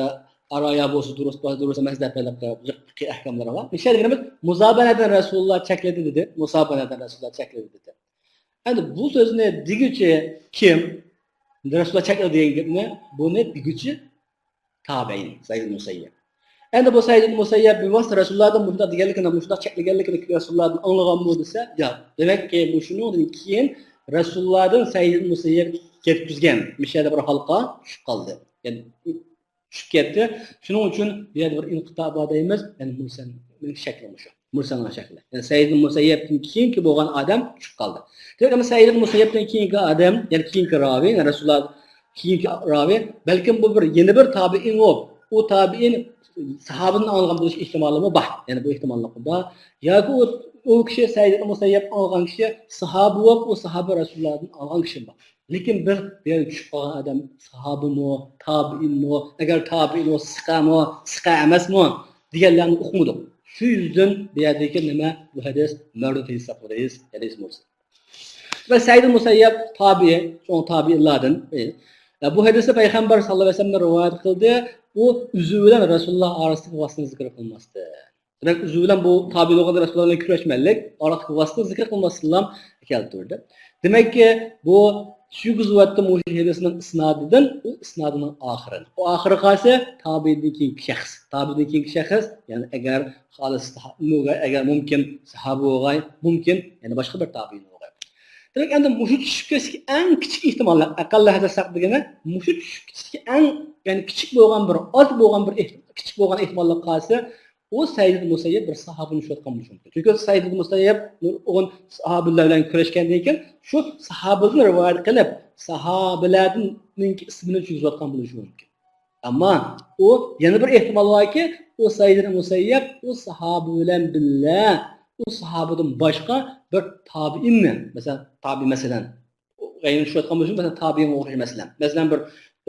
ئارايا بولسا دۇرۇس، دۇرۇس ئەمەس دەپ ھېلىقى فىقھىي ئەھكاملىرى بار. مۇشۇ دېگىنىمىز مۇزابەنەدىن رەسۇلۇللا چەكلىدى دېدى. مۇزابەنەدىن رەسۇلۇللا چەكلىدى دېدى. ئەمدى بۇ سۆزنى دېگۈچى كىم؟ رەسۇلۇللا چەكلىدى دېگەن گەپنى، بۇنى دېگۈچى تابىئىن، سەئىد ئىبن مۇسەييەب. ئەمدى بۇ سەئىد ئىبن مۇسەييەب بىۋاسىتە رەسۇلۇللادىن مۇشۇنداق دېگەنلىكىنى، مۇشۇنداق چەكلىگەنلىكىنى رەسۇلۇللادىن ئاڭلىغانمۇ دېسە، ياق. دېمەككى، مۇشۇنىڭدىن كېيىن رەسۇلۇللادىن سەئىد ئىبن مۇسەييەب يەتكۈزگەن مۇشۇ يەردە بىر ھالقا چۈشۈپ قالدى. يەنى چۈشۈپ كەتتى. شۇنىڭ ئۈچۈن بۇ يەردە بىر ئىنقىتا بار دەيمىز. يەنى مۇرسەلنىڭ شەكلى مۇشۇ. مۇرسەلنىڭ شەكلى. يەنى سەئىد ئىبن مۇسەييەبتىن كېيىنكى بولغان ئادەم چۈشۈپ قالدى. دېمەك، سەئىد ئىبن مۇسەييەبتىن كېيىنكى ئادەم، يەنى كېيىنكى راۋى، يەنى رەسۇلۇللا كېيىنكى راۋى، بەلكىم بۇ بىر يەنە بىر تابىئىن بولۇپ، ئۇ تابىئىن ساھابىدىن ئاڭلىغان بولۇش ئېھتىمالىمۇ بار. يەنى بۇ ئېھتىماللىقمۇ بار. ياكى ئۇ، ئۇ كىشى سەئىد ئىبن مۇسەييەب ئاڭلىغان كىشى ساھابە بولۇپ، ئۇ ساھابە رەسۇلۇللادىن ئاڭلىغان كىشىمۇ بار. لېكىن بىز بۇ يەردە چۈشۈپ قالغان ئادەم ساھابىمۇ، تابىئىنمۇ، ئەگەر تابىئىن بولسا سىقەمۇ، سىقە ئەمەسمۇ دېگەنلەرنى ئۇقمىدۇق. شۇ يۈزدىن بۇ يەردىكى نېمە؟ بۇ ھەدىس مەردۇد ھېسابلىدۇق. ھەدىس مۇرسەل. ۋە سەئىد مۇسەييەب تابىئى، چوڭ تابىئىنلاردىن. ئە، بۇ ھەدىسنى پەيغەمبەر ساللاللاھۇ ئەلەيھى ۋەسەللەمدىن رىۋايەت قىلدى. ئۇ ئۆزى بىلەن رەسۇلۇللا ئارىسىدىكى ۋاسىتىنى زىكىر قىلماستى. دېمەك، ئۆزى بىلەن بۇ تابىئىن بولغاندا رەسۇلۇللا بىلەن كۆرۈشمەنلىك، ئارىدىكى ۋاسىتىنى زىكىر قىلماستىنلا كەلتۈردى. دېمەككى، بۇ چۈشۈرگۈزۈۋەتتى مۇشۇ ھەدىسنىڭ ئىسنادىدىن، ئۇ ئىسنادىنىڭ ئاخىرىنى. ئۇ ئاخىرى قايسى؟ تابىئىندىن كېيىنكى شەخس. تابىئىندىن كېيىنكى شەخس، يەنى ئەگەر خالىس، ئەگەر مۇمكىن ساھابە بولغاي، مۇمكىن يەنە باشقا بىر تابىئىن بولغاي. دېمەك، ئەمدى مۇشۇ چۈشۈپ كېتىشتىكى ئەڭ كىچىك ئېھتىماللار، ئەقەللە ھەدەس ھەق دېگىنى مۇشۇ چۈشۈپ كېتىشتىكى ئەڭ، يەنى كىچىك بولغان بىر، ئاز بولغان بىر ئېھتىم-، كىچىك بولغان ئېھتىماللىق قالسا، ئۇ سەئىد ئىبن مۇسەييەب بىر ساھابىنى چۈشۈرۈۋاتقان بولۇشى مۇمكىن. چۈنكى سەئىد ئىبن مۇسەييەب نۇرغۇن ساھابىلەر بىلەن كۆرۈشكەندىن كېيىن، شۇ ساھابىدىن رىۋايەت قىلىپ، ساھابىلەرنىڭ ئىسمىنى چۈشۈرۈۋاتقان بولۇشى مۇمكىن. ئەمما ئۇ يەنە بىر ئېھتىمال باركى، ئۇ سەئىد ئىبن مۇسەييەب ئۇ ساھابە بىلەن بىللە، ئۇ ساھابىدىن باشقا بىر تابىئىننى، مەسىلەن، تابىئىن، مەسىلەن، غەيرىنى چۈشۈرۈۋاتقان بولۇشى، مەسىلەن، تابىئىنغا ئوخشاش، مەسىلەن. مەسىلەن، بىر،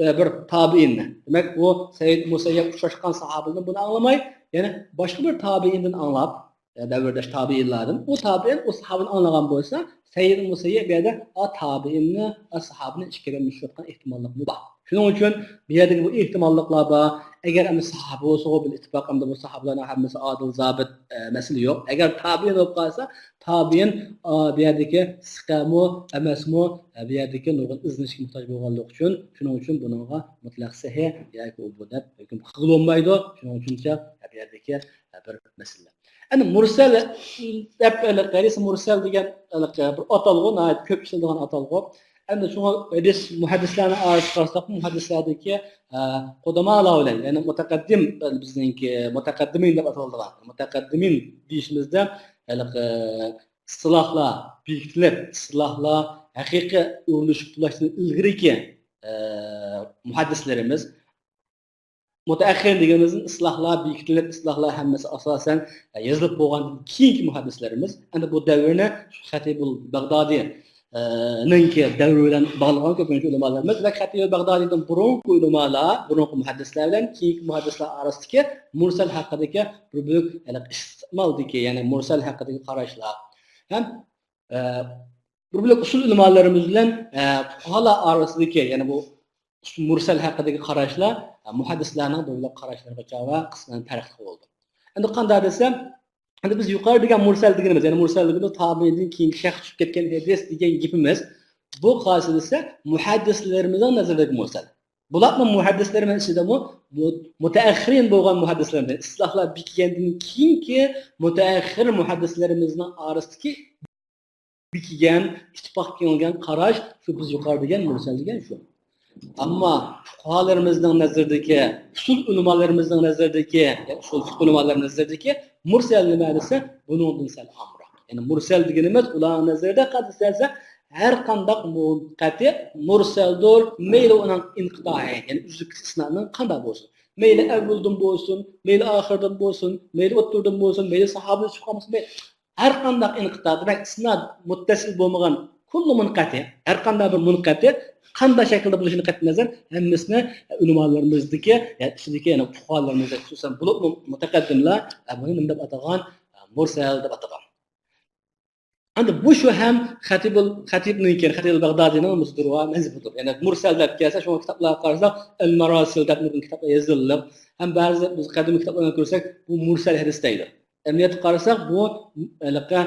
ئە، بىر تابىئىننى. دېمەك، ئۇ سەئىد مۇسەييەب ئۇچراشقان ساھابىدىن بۇنى ئاڭلىماي، يەنە باشقا بىر تابىئىندىن ئاڭلاپ، ئە، دەۋرداش تابىئىنلاردىن، ئۇ تابىئىن ئۇ ساھابىدىن ئاڭلىغان بولسا، سەئىد مۇسەييەب بۇ يەردە ئا تابىئىننى، ئا ساھابىنى ئىككىلەننى چۈشۈرۈۋاتقان ئېھتىماللىقمۇ بار. شۇنىڭ ئۈچۈن بۇ يەردىكى بۇ ئېھتىماللىقلار بار. ئەگەر ئەمدى ساھابە بولسىغۇ بىل ئىتتىپاق، ئەمدى بۇ ساھابىلارنىڭ ھەممىسى ئادىل، زابىت، ئە، مەسىلە يوق. ئەگەر تابىئىن بولۇپ قالسا، تابىئىن، ئا، بۇ يەردىكى سىقەمۇ، ئەمەسمۇ، ئە، بۇ يەردىكى نۇرغۇن ئىزدىنىشكە موھتاج بولغانلىقى ئۈچۈن، شۇنىڭ ئۈچۈن بۇنىڭغا مۇتلەق سەھىھ ياكى ئۇ بۇ دەپ ھۆكۈم قىلغىلى بولمايدۇ. شۇنىڭ ئۈچۈنچە، ئە، بۇ يەردىكى، ئە، بىر مەسىلە. ئەمدى مۇرسەل دەپ، ھېلىقى ھەدىس مۇرسەل دېگەن ھېلىقى بىر ئاتالغۇ، ناھايىتى كۆپ ئىشلىتىلىدىغان ئاتالغۇ. ئەمدى شۇڭا ھەدىس، مۇھەددىسلەرنىڭ ئارىسىغا قارىساق، مۇھەددىسلەردىكى، ئە، قۇدامالار بىلەن، يەنى مۇتەقەددىم، بىزنىڭكى مۇتەقەددىمىن دەپ ئاتىلىدىغان، مۇتەقەددىمىن دېيىشىمىزدە ھېلىقى ئىستىلاھلار بېكىتىلىپ، ئىستىلاھلار ھەقىقىي ئورۇنلىشىپ بولۇشتىن ئىلگىرىكى، ئە، مۇھەددىسلىرىمىز، مۇتەئەخخىرىن دېگىنىمىزدىن ئىستىلاھلار بېكىتىلىپ، ئىستىلاھلار ھەممىسى ئاساسەن يېزىلىپ بولغاندىن كېيىنكى مۇھەددىسلىرىمىز. ئەمدى بۇ دەۋرنى خەتىبۇل بەغدادىي، ئە، نىڭكى دەۋرى بىلەن باغلىغان كۆپىنچە ئۆلىمالىرىمىز ۋە خەتىبۇل بەغدادىيدىن بۇرۇنقى ئۆلىمالار، بۇرۇنقى مۇھەددىسلەر بىلەن كېيىنكى مۇھەددىسلەر ئارىسىدىكى مۇرسەل ھەققىدىكى بىر بۆلەك، يەنى ئىستىمالدىكى، يەنى مۇرسەل ھەققىدىكى قاراشلار ھەم، ئە، بىر بۆلەك ئۇسۇل ئۆلىمالىرىمىز بىلەن، ئە، پۇقاھالار ئارىسىدىكى، يەنى بۇ مۇرسەل ھەققىدىكى قاراشلار، ئە، مۇھەددىسلەرنىڭ بىر بۆلەك قاراشلىرىغا چاغ ۋە قىسمەن پەرقلىق بولىدۇ. ئەمدى قانداق دېسەم، ئەمدى بىز يۇقىرى دېگەن مۇرسەل دېگىنىمىز، يەنى مۇرسەل دېگىنىمىز تابىئىندىن كېيىنكى شەخس چۈشۈپ كەتكەن ھەدىس دېگەن گېپىمىز، بۇ قايسى دېسە، مۇھەددىسلىرىمىزنىڭ نەزىرىدىكى مۇرسەل. بۇلارمۇ مۇھەددىسلىرىمىز ئىچىدىمۇ مۇ-، مۇتەئەخخىرىن بولغان مۇھەددىسلىرىمىز، ئىستىلاھلار بېكىگەندىن كېيىنكى مۇتەئەخخىر مۇھەددىسلىرىمىزنىڭ ئارىسىدىكى بېكىگەن، ئىتتىپاق قىلىنغان قاراش شۇ بىز يۇقىرىدا دېگەن مۇرسەل دېگەن شۇ. ئەمما پۇقاھالىرىمىزنىڭ نەزىرىدىكى، ئۇسۇل ئۆلىمالىرىمىزنىڭ نەزىرىدىكى، يەنى ئۇسۇل فىقھ ئۆلىمالىرىنىڭ نەزىرىدىكى مۇرسەل نېمە دېسە، بۇنىڭدىن سەل ئامراق. يەنى مۇرسەل دېگىنىمىز ئۇلارنىڭ نەزىرىدە قانداق دېسە، ھەر قانداق مۇنقەتىئ مۇرسەلدۇر، مەيلى ئۇنىڭ ئىنقىتائى، يەنى ئۈزۈك ئىسنادىنىڭ قانداق بولسۇن، مەيلى ئەۋۋىلدىن بولسۇن، مەيلى ئاخىرىدىن بولسۇن، مەيلى ئوتتۇرىدىن بولسۇن، مەيلى ساھابىدىن چىقىپ قالمىسۇن، مەيلى ھەر قانداق ئىنقىتا، دېمەك، ئىسناد مۇتتەسىل بولمىغان كۇللۇ مۇنقەتىئ، ھەر قانداق بىر مۇنقەتىئ قانداق شەكىلدە بولۇشىدىن قەتئىينەزەر، ھەممىسىنى ئۆلىمالىرىمىزدىكى، يەنى ئىچىدىكى، يەنى پۇقاھالىرىمىزدا، خۇسۇسەن بولۇپمۇ مۇتەقەددىملەر بۇنى نېمە دەپ ئاتىغان؟ مۇرسەل دەپ ئاتىغان. ئەمدى بۇ شۇ ھەم خەتىبۇل، خەتىبنىڭكى، خەتىبۇل بەغدادىينىڭ مۇسدۇرۇ ۋە مەزھىپىدۇر. يەنى مۇرسەل دەپ كەلسە، شۇڭا كىتابلارغا قارىساق، ئەل ماراسىل دەپ نۇرغۇن كىتابلار يېزىلىپ، ھەم بەزى بىز قەدىمىي كىتابلارنى كۆرسەك، بۇ مۇرسەل ھەدىس دەيدۇ. ئەمەلىيەتتە قارىساق، بۇ ھېلىقى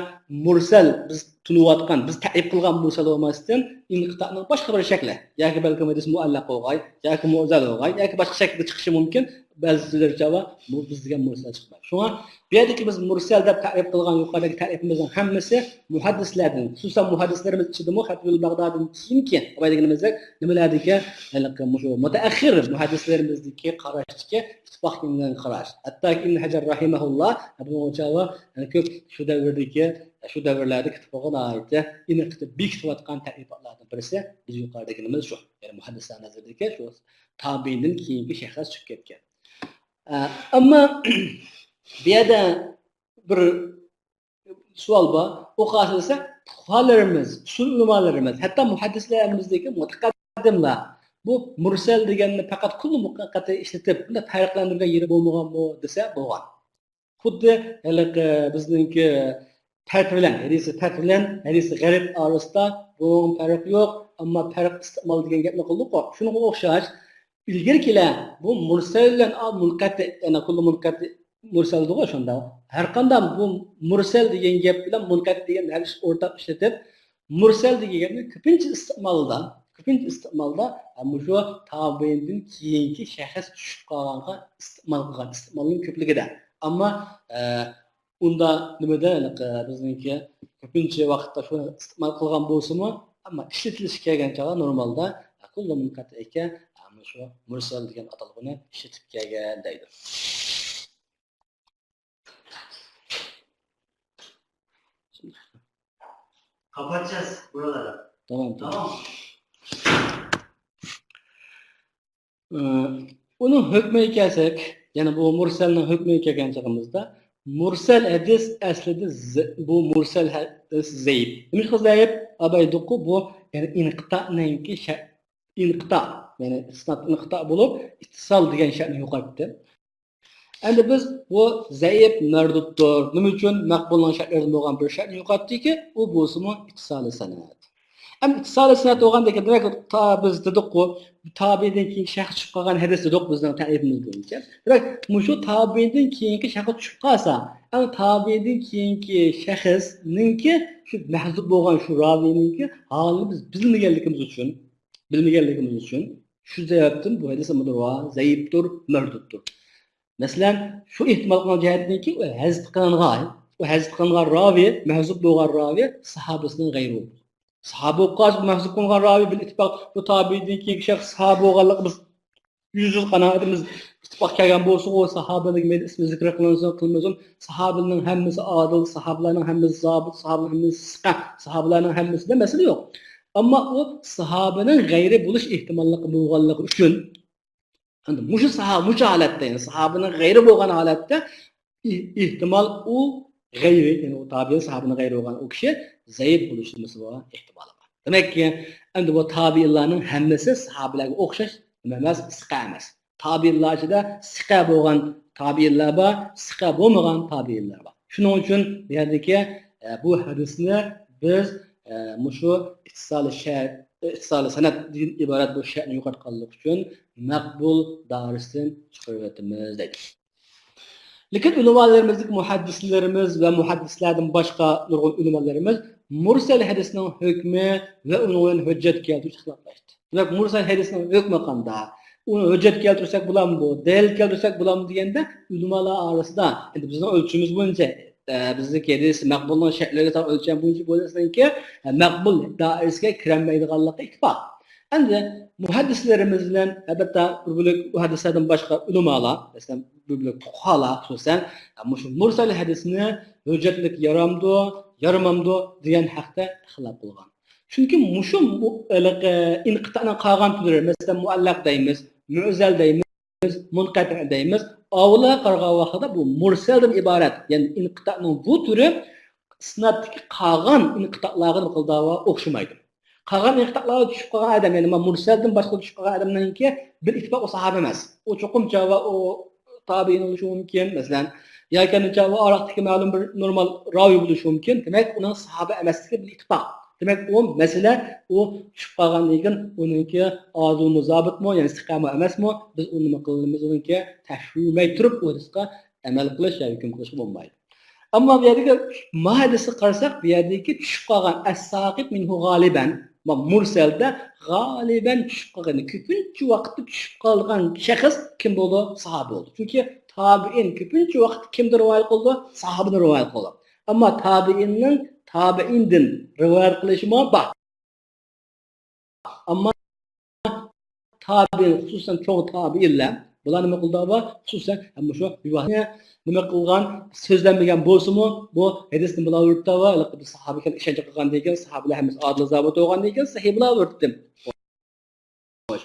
مۇرسەل، بىز تونۇۋاتقان، بىز تەرىپ قىلغان مۇرسەل بولماستىن، ئىنقىتانىڭ باشقا بىر شەكلى. ياكى بەلكىم ھەدىس مۇئەللەق بولغاي، ياكى مۇئزەل بولغاي، ياكى باشقا شەكىلدە چىقىشى مۇمكىن. بەزىلەرچە بار، بۇ بىز دېگەن مۇرسەل چىقمايدۇ. شۇڭا بۇ يەردىكى بىز مۇرسەل دەپ تەرىپ قىلغان يۇقىرىدىكى تەرىپىمىزنىڭ ھەممىسى مۇھەددىسلەردىن، خۇسۇسەن مۇھەددىسلىرىمىز ئىچىدىمۇ خەتىبۇل بەغدادىدىن كېيىنكى، ئاباي دېگىنىمىزدەك، نېمىلەردىكى، ھېلىقى مۇشۇ مۇتەئەخخىر مۇھەددىسلىرىمىزدىكى قاراشتىكى ئىتتىپاق قىلىنغان قاراش. ھەتتاكى ئىبن ھەجەر رەھىمەھۇللا بۇنىڭغا چاغ ۋە، يەنى كۆپ شۇ دەۋردىكى، شۇ دەۋرلەردە كىتابىغا ناھايىتى ئېنىق قىلىپ بېكىتىۋاتقان تەرىپاتلاردىن بىرسى بىز يۇقىرىدا دېگىنىمىز شۇ. يەنى مۇھەددىسلەر نەزىرىدىكى شۇ تابىئىندىن كېيىنكى شەخس چۈشۈپ كەتكەن. ئە، ئەمما بۇ يەردە بىر سوئال بار. ئۇ قايسى دېسە، پۇقاھالىرىمىز، ئۇسۇل ئۆلىمالىرىمىز، ھەتتا مۇھەددىسلىرىمىزدىكى مۇتەقەددىملەر بۇ مۇرسەل دېگەننى پەقەت كۇللۇ مۇنقەتىئ ئىشلىتىپ، بۇنداق پەرقلەندۈرگەن يېرى بولمىغانمۇ دېسە بولغان. خۇددى ھېلىقى بىزنىڭكى پەرق بىلەن، ھەدىسى پەرق بىلەن ھەدىسى غەرىب ئارىسىدا بۇنىڭ پەرقى يوق، ئەمما پەرق ئىستىمال دېگەن گەپنى قىلدۇققۇ. شۇنىڭغا ئوخشاش، ئىلگىرىكىلەر بۇ مۇرسەل بىلەن مۇنقەتىئ، يەنى كۇللۇ مۇنقەتىئ مۇرسەل دېدىغۇ شۇنداق. ھەر قانداق بۇ مۇرسەل دېگەن گەپ بىلەن مۇنقەتىئ دېگەن ھەدىس ئورتاق ئىشلىتىپ، مۇرسەل دېگەن گەپنى كۆپىنچە ئىستىمالدا، كۆپىنچە ئىستېمالدا، ئە، مۇشۇ تابىئىندىن كېيىنكى شەخس چۈشۈپ قالغانغا ئىستېمال قىلغان، ئىستېمالنىڭ كۆپلۈكىدە. ئەمما، ئە، ئۇندا نېمىدە، ھېلىقى بىزنىڭكى كۆپىنچە ۋاقىتتا شۇنى ئىستېمال قىلغان بولسىمۇ، ئەمما ئىشلىتىلىشكە كەلگەن چاغدا نورمالدا، كۇللۇ مۇنقەتىئىككە، ئە، مۇشۇ مۇرسەل دېگەن ئاتالغۇنى ئىشلىتىپ كەلگەن دەيدۇ. قاپاتچاس بۇرالاردا. تامام، تامام. تامام. ئۇنىڭ ھۆكمىگە كەلسەك، يەنى بۇ مۇرسەلنىڭ ھۆكمىگە كەلگەن چېغىمىزدا، مۇرسەل ھەدىس ئەسلىدە زە-، بۇ مۇرسەل ھەدىس زەئىپ. نېمىشقا زەئىپ؟ ئابايدۇققۇ بۇ، يەنى ئىنقىتانىڭكى شە-، ئىنقىتا، يەنى ئىسناد ئىنقىتا بولۇپ، ئىتتىسال دېگەن شەرتنى يوقاتتى. ئەمدى بىز بۇ زەئىپ مەردۇدتۇر. نېمە ئۈچۈن؟ مەقبۇلنىڭ شەرتلىرىدىن بولغان بىر شەرتنى يوقاتتىكى، ئۇ بولسىمۇ ئىتتىسالى سەنەد. ئەمما ئىتتىسالى سەنەد بولغاندىكىن، دېمەك، تا بىز دېدۇققۇ، تابىئىدىن كېيىنكى شەخس چۈشۈپ قالغان ھەدىس دېدۇق بىزنىڭ تەرىپىمىز بويىچە. دېمەك، مۇشۇ تابىئىدىن كېيىنكى شەخس چۈشۈپ قالسا، ئەمما تابىئىدىن كېيىنكى شەخسنىڭكى شۇ مەھزۇپ بولغان شۇ راۋىنىڭكى ھالىنى بىز بىلمىگەنلىكىمىز ئۈچۈن، بىلمىگەنلىكىمىز ئۈچۈن، شۇ سەۋەبتىن بۇ ھەدىس نېمىدۇر؟ ۋا زەئىپتۇر، مەردۇدتۇر. مەسىلەن، شۇ ئېھتىمال قىلغان جەھەتتىنكى ئۇ ھەزپ قىلىنغان، ئۇ ھەزپ قىلىنغان راۋى، مەھزۇپ بولغان راۋى ساھابىسىنىڭ غەيرى بولىدۇ. ساھابە بولۇپ قالسا، بۇ مەھزۇپ قىلىنغان راۋى بىل ئىتتىپاق، بۇ تابىئىدىن كېيىنكى شەخس ساھابە بولغانلىقى بىز يۈزدە يۈز قانائىتىمىز ئىتتىپاق كەلگەن بولسىغۇ، ساھابىنىڭ مەيلى ئىسمى زىكىر قىلىنسۇن، قىلمىسۇن، ساھابىنىڭ ھەممىسى ئادىل، ساھابىلەرنىڭ ھەممىسى زابىت، ساھابىنىڭ ھەممىسى سىقە، ساھابىلەرنىڭ ھەممىسىدە مەسىلە يوق. ئەمما ئۇ ساھابىنىڭ غەيرى بولۇش ئېھتىماللىقى بولغانلىقى ئۈچۈن، ئەمدى مۇشۇ ساھا-، مۇشۇ ھالەتتە، يەنى ساھابىنىڭ غەيرى بولغان ھالەتتە ئېھ-، ئېھتىمال ئۇ غەيرى، يەنى ئۇ تابىئىن ساھابىنىڭ غەيرى بولغان ئۇ كىشى زەئىپ بولۇش نېمىسى بار، ئېھتىمالى بار. دېمەككى، ئەمدى بۇ تابىئىنلارنىڭ ھەممىسى ساھابىلەرگە ئوخشاش نېمە ئەمەس، سىقە ئەمەس. تابىئىنلار ئىچىدە سىقە بولغان تابىئىنلار بار، سىقە بولمىغان تابىئىنلار بار. شۇنىڭ ئۈچۈن بۇ يەردىكى، ئە، بۇ ھەدىسنى بىز، ئە، مۇشۇ ئىتتىسالى شەرت، ئىتتىسالى سەنەدتىن ئىبارەت بۇ شەرتنى يوقاتقانلىقى ئۈچۈن مەقبۇل دائىرىسىدىن چىقىرىۋېتىمىز دەيدۇ. لېكىن ئۆلىمالىرىمىزدىكى مۇھەددىسلىرىمىز ۋە مۇھەددىسلەردىن باشقا نۇرغۇن ئۆلىمالىرىمىز مۇرسەل ھەدىسنىڭ ھۆكمى ۋە ئۇنىڭ بىلەن ھۆججەت كەلتۈرۈش ئىختىلاپلاشتى. دېمەك، مۇرسەل ھەدىسنىڭ ھۆكمى قانداق؟ ئۇنى ھۆججەت كەلتۈرسەك بولامدۇ، دەلىل كەلتۈرسەك بولامدۇ دېگەندە، ئۆلىمالار ئارىسىدا، ئەمدى بىزنىڭ ئۆلچىمىمىز بويىچە، ئە، بىزنىڭ ھەدىس مەقبۇلنىڭ شەرتلىرىگە سالغان ئۆلچەم بويىچە بولسىكى، ئە، مەقبۇل دائىرىسىگە كىرەلمەيدىغانلىقى ئىتتىپاق. ئەمدى مۇھەددىسلىرىمىز بىلەن، ئەلبەتتە، بىر بۆلەك مۇھەددىسلەردىن باشقا ئۆلىمالار، مەسىلەن، بىر بۆلەك پۇقاھالار، خۇسۇسەن، مۇشۇ مۇرسەل ھەدىسنى ھۆججەتلىك يارامدۇ، يارىمامدۇ دېگەن ھەقتە ئىختىلاپ قىلغان. چۈنكى مۇشۇ مۇ-، ھېلىقى ئىنقىتانىڭ قالغان تۈرلىرى، مەسىلەن، مۇئەللەق دەيمىز، مۇئزەل دەيمىز، مۇنقەتىئ دەيمىز. ئاۋۇلارغا قارىغان ۋاقتىدا بۇ مۇرسەلدىن ئىبارەت، يەنى ئىنقىتانىڭ بۇ تۈرى ئىسنادتىكى قالغان ئىنقىتالارغا نېمە قىلىدۇ، ئوخشىمايدۇ. قالغان ئىنقىتالارغا چۈشۈپ قالغان ئادەم، يەنى مۇرسەلدىن باشقا چۈشۈپ قالغان ئادەمنىڭكى بىر ئىتتىپاق ئۇ ساھابە ئەمەس. ئۇ چوقۇم چاغا ئۇ تابىئىن بولۇشى مۇمكىن، مەسىلەن، ياكى چاغا ئاراقتىكى مەلۇم بىر نورمال راۋى بولۇشى مۇمكىن. دېمەك، ئۇنىڭ ساھابە ئەمەسلىكى بىر ئىتتىپاق. دېمەك، ئۇ مەسىلە، ئۇ چۈشۈپ قالغاندىن كېيىن ئۇنىڭكى ئادىلمۇ زابىتمۇ، يەنى سىقەمۇ ئەمەسمۇ، بىز ئۇنى نېمە قىلىمىز، ئۇنىڭكى تەكشۈرمەي تۇرۇپ ئۇ ھەدىسقا ئەمەل قىلىش يا ھۆكۈم قىلىشقا بولمايدۇ. ئەمما بۇ يەردىكى مۇھەددىسكە قارىساق، بۇ يەردىكى چۈشۈپ قالغان ئەس-ساقىت مىنھۇ غالىبەن، مۇرسەلدە غالىبەن چۈشۈپ قالغان، كۆپىنچە ۋاقىتتا چۈشۈپ قالغان شەخس كىم بولىدۇ؟ ساھابە بولىدۇ. چۈنكى تابىئىن كۆپىنچە ۋاقىتتا كىمدىن رىۋايەت قىلىدۇ؟ ساھابىدىن رىۋايەت قىلىدۇ. ئەمما تابىئىننىڭ تابىئىندىن رىۋايەت قىلىشىمۇ بار. ئەمما تابىئىن، خۇسۇسەن چوڭ تابىئىنلار، بۇلار نېمە قىلدى؟ خۇسۇسەن مۇشۇ رىۋايەتنى نېمە قىلغان، سۆزلەنمىگەن بولسىمۇ، بۇ ھەدىسنى بۇلار ئۇرۇپتۇ ۋە ھېلىقى بىر ساھابىگە ئىشەنچ قىلغاندىن كېيىن، ساھابىلەر ھەممىسى ئادىل زابىت بولغاندىن كېيىن، سەھىھ بۇلار ئۇرۇپتى. خوش.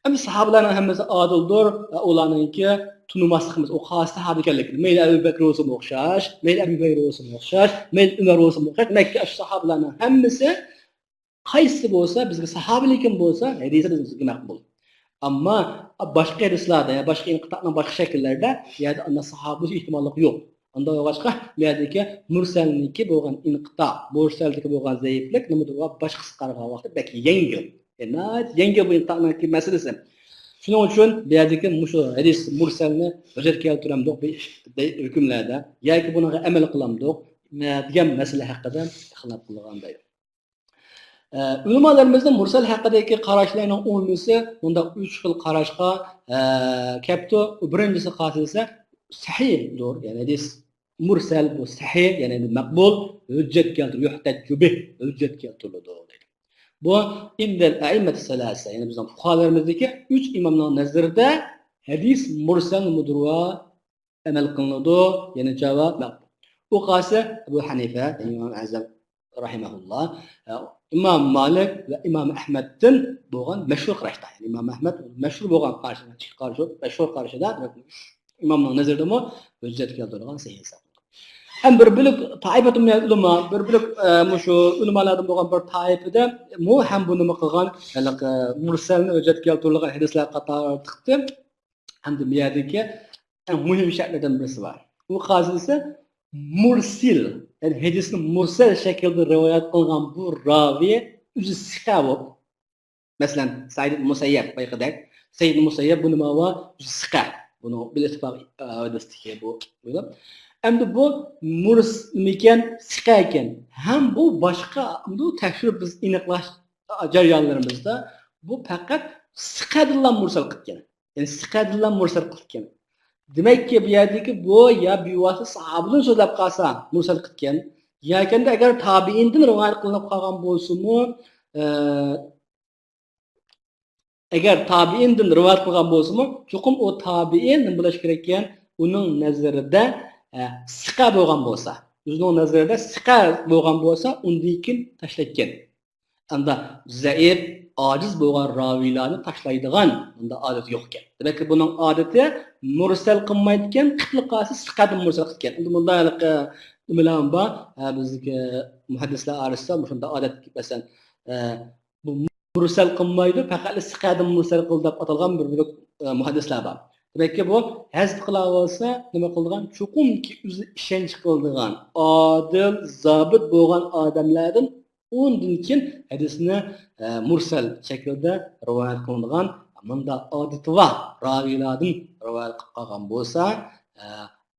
ئەمدى ساھابىلەرنىڭ ھەممىسى ئادىلدۇر، ئۇلارنىڭكى تونۇماسلىقىمىز، ئۇ قايسى ساھابە ئىكەنلىكىنى. مەيلى ئەبۇ بەكرى بولسىمۇ ئوخشاش، مەيلى ئەبۇ ھۇرەيرە بولسىمۇ ئوخشاش، مەيلى ئۆمەر بولسىمۇ ئوخشاش، دېمەككى، ئاشۇ ساھابىلەرنىڭ ھەممىسى قايسىسى بولسا، بىزگە ساھابىلىكىن بولسا، ھەدىسى بىزگە مەقبۇل. ئەمما باشقا ھەدىسلەردە يا باشقا ئىنقىتانىڭ باشقا شەكىللىرىدە يەنە ئانداق ساھابە بولۇش ئېھتىماللىقى يوق. ئانداق بولغاچقا، بۇ يەردىكى مۇرسەلنىڭكى بولغان ئىنقىتا، مۇرسەلدىكى بولغان زەئىپلىك نېمىدۇر، باشقىسىغا قارىغان ۋاقىتتا بەك يەڭگىل. يەنى ناھايىتى يەڭگىل بۇ ئىنقىتانىڭكى مەسىلىسى. شۇنىڭ ئۈچۈن بۇ يەردىكى مۇشۇ ھەدىس مۇرسەلنى ھۆججەت كەلتۈرەمدۇق بۇ ھۆكۈملەردە ياكى بۇنىڭغا ئەمەل قىلامدۇق دېگەن مەسىلە ھەققىدە ئىختىلاپ قىلغان دەيدۇ. ئە، ئۆلىمالىرىمىزنىڭ مۇرسەل ھەققىدىكى قاراشلارنىڭ ئومۇمىسى مۇنداق ئۈچ خىل قاراشقا، ئە، كەپتۇ. بىرىنچىسى قارىسا سەھىھدۇر، يەنى ھەدىس مۇرسەل، بۇ سەھىھ، يەنى مەقبۇل، ھۆججەت كەلتۈر، يۇھتەججۇ بىھ، ھۆججەت كەلتۈرۈلىدۇ دەيدۇ. بۇ ئىندەل ئەئىممەتى سەلاسە، يەنى بىزنىڭ پۇقاھلىرىمىزدىكى ئۈچ ئىمامنىڭ نەزىرىدە ھەدىس مۇرسەل مۇدۇرۇ ئەمەل قىلىنىدۇ، يەنى جاۋاب مەقبۇل. ئۇ قارىسا ئەبۇ ھەنىفە، يەنى ئىمام ئەزەم رەھىمەھۇللا، ئە، ئىمام مالىك ۋە ئىمام ئەھمەدتىن بولغان مەشھۇر قاراشتا. يەنى ئىمام ئەھمەد مەشھۇر بولغان قارىشى، قارىشى، مەشھۇر قارىشىدا ئىمامنىڭ نەزىرىدىمۇ ھۆججەت كەلتۈرىدىغان سەھىھ ھېسابلىنىدۇ. ھەم بىر بۆلەك تائىپەتۇ مىنەل ئۇلىما، بىر بۆلەك، ئە، مۇشۇ ئۆلىمالاردىن بولغان بىر تائىپىدە مۇ ھەم بۇنى نېمە قىلغان، ھېلىقى مۇرسەلنى ھۆججەت كەلتۈرىدىغان ھەدىسلەر قاتارىدا تىقتى. ھەمدە بۇ يەردىكى ئەڭ مۇھىم شەرتلەردىن بىرسى بار. ئۇ قارىسا مۇرسىل، يەنى ھەدىسنى مۇرسەل شەكىلدە رىۋايەت قىلغان بۇ راۋى ئۆزى سىقە بولۇپ، مەسىلەن، سەئىد مۇسەييەب بايىقىدەك، سەئىد مۇسەييەب بۇ نېمە بار؟ ئۆزى سىقە. بۇنىڭ بىل ئىتتىپاق، ئە، ھەدىستىكى بۇ بۇيرۇق. ئەمدى بۇ مۇرس نېمىكەن؟ سىقە ئىكەن. ھەم بۇ باشقا، ئەمدى تەكشۈرۈپ بىز ئېنىقلاش جەريانلىرىمىزدا بۇ پەقەت سىقەدىنلا مۇرسەل قىلىدىكەن. يەنى سىقەدىنلا مۇرسەل قىلىدىكەن. دېمەككى، بۇ يەردىكى بۇ يا بىۋاسىتە ساھابىدىن سۆزلەپ قالسا مۇرسەل قىلىدىكەن، ياكەندە ئەگەر تابىئىندىن رىۋايەت قىلىنىپ قالغان بولسىمۇ، ئە، ئەگەر تابىئىندىن رىۋايەت قىلغان بولسىمۇ، چوقۇم ئۇ تابىئىن نېمە بولۇشى كېرەككەن؟ ئۇنىڭ نەزىرىدە، ئە، سىقە بولغان بولسا، ئۆزىنىڭ نەزىرىدە سىقە بولغان بولسا، ئۇندىن كېيىن تاشلايدىكەن. ئەمدى زەئىپ، ئاجىز بولغان راۋىيلارنى تاشلايدىغان بۇنداق ئادەت يوقكەن. دېمەك، بۇنىڭ ئادىتى مۇرسەل قىلمايدىكەن، قىپلا قارىسا سىقەدىن مۇرسەل قىلىدىكەن. ئەمدى بۇنداق ھېلىقى نېمىلەرمۇ بار، ھە، بىزدىكى مۇھەددىسلەر ئارىسىدا مۇشۇنداق ئادەت، مەسىلەن، ئە، بۇ مۇرسەل قىلمايدۇ، پەقەتلا سىقەدىن مۇرسەل قىلدى دەپ ئاتالغان بىر، بىر، ئە، مۇھەددىسلەر بار. دېمەككى، بۇ ھەزىپ قىلىۋالسا نېمە قىلىدىغان؟ چوقۇمكى ئۆزى ئىشەنچ قىلىدىغان، ئادىل، زابىت بولغان ئادەملەردىن ئۇندىن كېيىن ھەدىسنى، ئە، مۇرسەل شەكىلدە رىۋايەت قىلىنىدىغان مۇنداق ئادىتى بار راۋىيلاردىن رىۋايەت قىلىپ قالغان بولسا، ئە،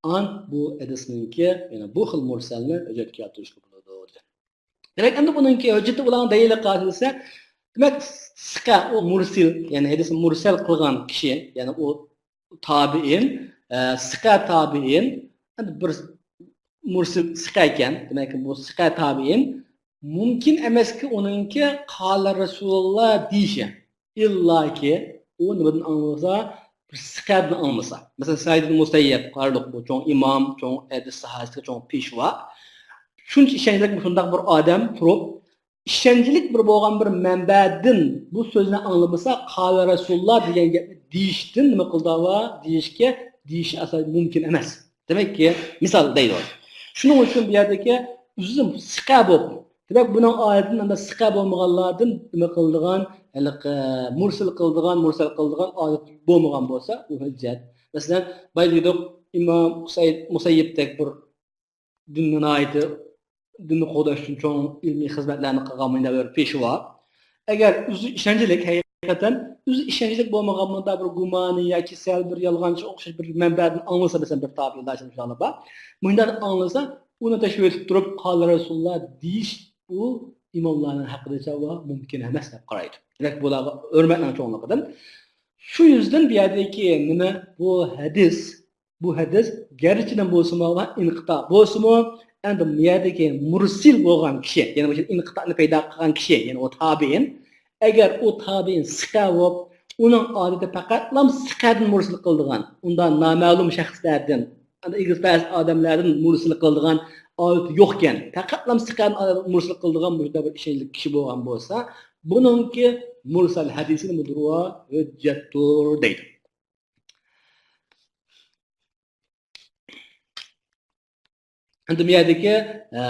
ئان بۇ ھەدىسنىڭكى، يەنى بۇ خىل مۇرسەلنى ھۆججەتكە كەلتۈرۈشكە بولىدۇ، دېگەن. دېمەك، ئەمدى بۇنىڭكى ھۆججىتى ئۇلارنىڭ دەلىلى قايسى دېسە، دېمەك، سىقە، ئۇ مۇرسىل، يەنى ھەدىسنى مۇرسەل قىلغان كىشى، يەنى ئۇ تابىئىن، ئە، سىقە تابىئىن، ئەمدى بىر مۇرسىل سىقە ئىكەن، دېمەك، بۇ سىقە تابىئىن مۇمكىن ئەمەسكى، ئۇنىڭكى قالە رەسۇلۇللا دېيىشى. ئىللاكى ئۇ نېمىدىن ئاڭلىسا؟ بىر سىقەدىن ئاڭلىسا. مەسىلەن، سەئىد ئىبن مۇسەييەب، قارىدۇق، بۇ چوڭ ئىمام، چوڭ ھەدىس ساھەسىدىكى چوڭ پېشۋا. شۇنچە ئىشەنچلىك شۇنداق بىر ئادەم تۇرۇپ، ئىشەنچلىك بىر بولغان بىر مەنبەدىن بۇ سۆزنى ئاڭلىمىسا، قالە رەسۇلۇللا دېگەن گەپنى دېيىشتىن نېمە قىلدى ۋە دېيىشكە، دېيىشى ئاساسەن مۇمكىن ئەمەس. دېمەككى، مىسال دەيدۇ. شۇنىڭ ئۈچۈن بۇ يەردىكى ئۆزى سىقە بولۇپ، دېمەك، بۇنىڭ ئادىتىدىن ئەمدى سىقە بولمىغانلاردىن نېمە قىلىدىغان، ھېلىقى مۇرسىل قىلىدىغان، مۇرسەل قىلىدىغان ئادەت بولمىغان بولسا، ئۇ ھۆججەت. مەسىلەن، بايا دېدۇق، ئىمام سەئىد مۇسەييىبتەك بىر دىننى ناھايىتى، دىننى قوغداش ئۈچۈن چوڭ ئىلمىي خىزمەتلەرنى قىلغان مۇنداق بىر پېشۋا. ئەگەر ئۆزى ئىشەنچلىك، ھەقىقەتەن ئۆزى ئىشەنچلىك بولمىغان مۇنداق بىر گۇمانىي ياكى سەل بىر يالغانچى ئوخشاش بىر مەنبەدىن ئاڭلىسا، مەسىلەن، بىر تابىئىنلار شۇنداق بار. مۇنداق ئاڭلىسا، ئۇنى تەشۋىق ئېتىپ تۇرۇپ، قالە رەسۇلۇللا دېيىش بۇ ئىماملارنىڭ ھەققىدە چاۋا مۇمكىن ئەمەس دەپ قارايدۇ. دېمەك، بۇلارغا ھۆرمەتنىڭ چوڭلۇقىدىن. شۇ يۈزدىن بۇ يەردىكى نېمە؟ بۇ ھەدىس بۇ ھەدىس گەرچىدىن بولسىمۇ، ئىنقىتا بولسىمۇ، ئەمدى بۇ يەردىكى مۇرسىل بولغان كىشى، يەنى مۇشۇ ئىنقىتانى پەيدا قىلغان كىشى، يەنى ئۇ تابىئىن. ئەگەر ئۇ تابىئىن سىقە بولۇپ، ئۇنىڭ ئادىتى پەقەتلا سىقەدىن مۇرسىل قىلىدىغان، ئۇنداق نامەلۇم شەخسلەردىن، ئەمدى ئېگىز پەس ئادەملەردىن مۇرسىل قىلىدىغان ئادىتى يوقكەن، پەقەتلا سىقەدىن مۇرسىل قىلىدىغان مۇشۇنداق بىر ئىشەنچلىك كىشى بولغان بولسا، بۇنىڭكى مۇرسەل ھەدىسى نېمىدۇر؟ ھۆججەتتۇر دەيدۇ. ئەمدى بۇ يەردىكى، ئە،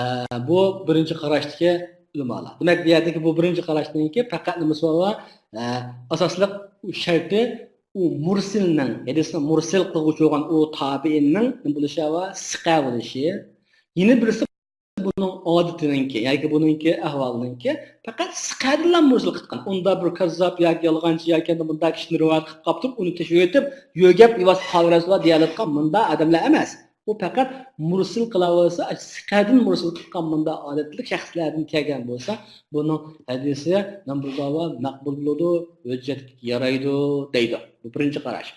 بۇ بىرىنچى قاراشتىكى ئۆلىمالار. دېمەك، بۇ يەردىكى بۇ بىرىنچى قاراشنىڭكى پەقەت نېمىسى بار؟ ئە، ئاساسلىق شەرتى ئۇ مۇرسىلنىڭ، ھەدىسنى مۇرسىل قىلغۇچى بولغان ئۇ تابىئىننىڭ نېمە بولۇشى ۋە سىقە بولۇشى. يەنە بىرسى بۇنىڭ ئادىتىنىڭكى ياكى بۇنىڭكى ئەھۋالىنىڭكى پەقەت سىقەدىنلا مۇرسىل قىلغان. ئۇندا بىر كاززاپ ياكى يالغانچى ياكى بۇنداق كىشىنى رىۋايەت قىلىپ قاپتۇرۇپ، ئۇنى تەشۋىق ئېتىپ، يۆگەپ، ئىۋاس قالىۋەرسىلا دېيەلەتقان مۇنداق ئادەملەر ئەمەس. ئۇ پەقەت مۇرسىل قىلاۋالسا، سىقەدىن مۇرسىل قىلغان مۇنداق ئادەتلىك شەخسلەردىن كەلگەن بولسا، بۇنىڭ ھەدىسى نېمە بولىدۇ؟ مەقبۇل بولىدۇ، ھۆججەتكە يارايدۇ دەيدۇ. بۇ بىرىنچى قاراش.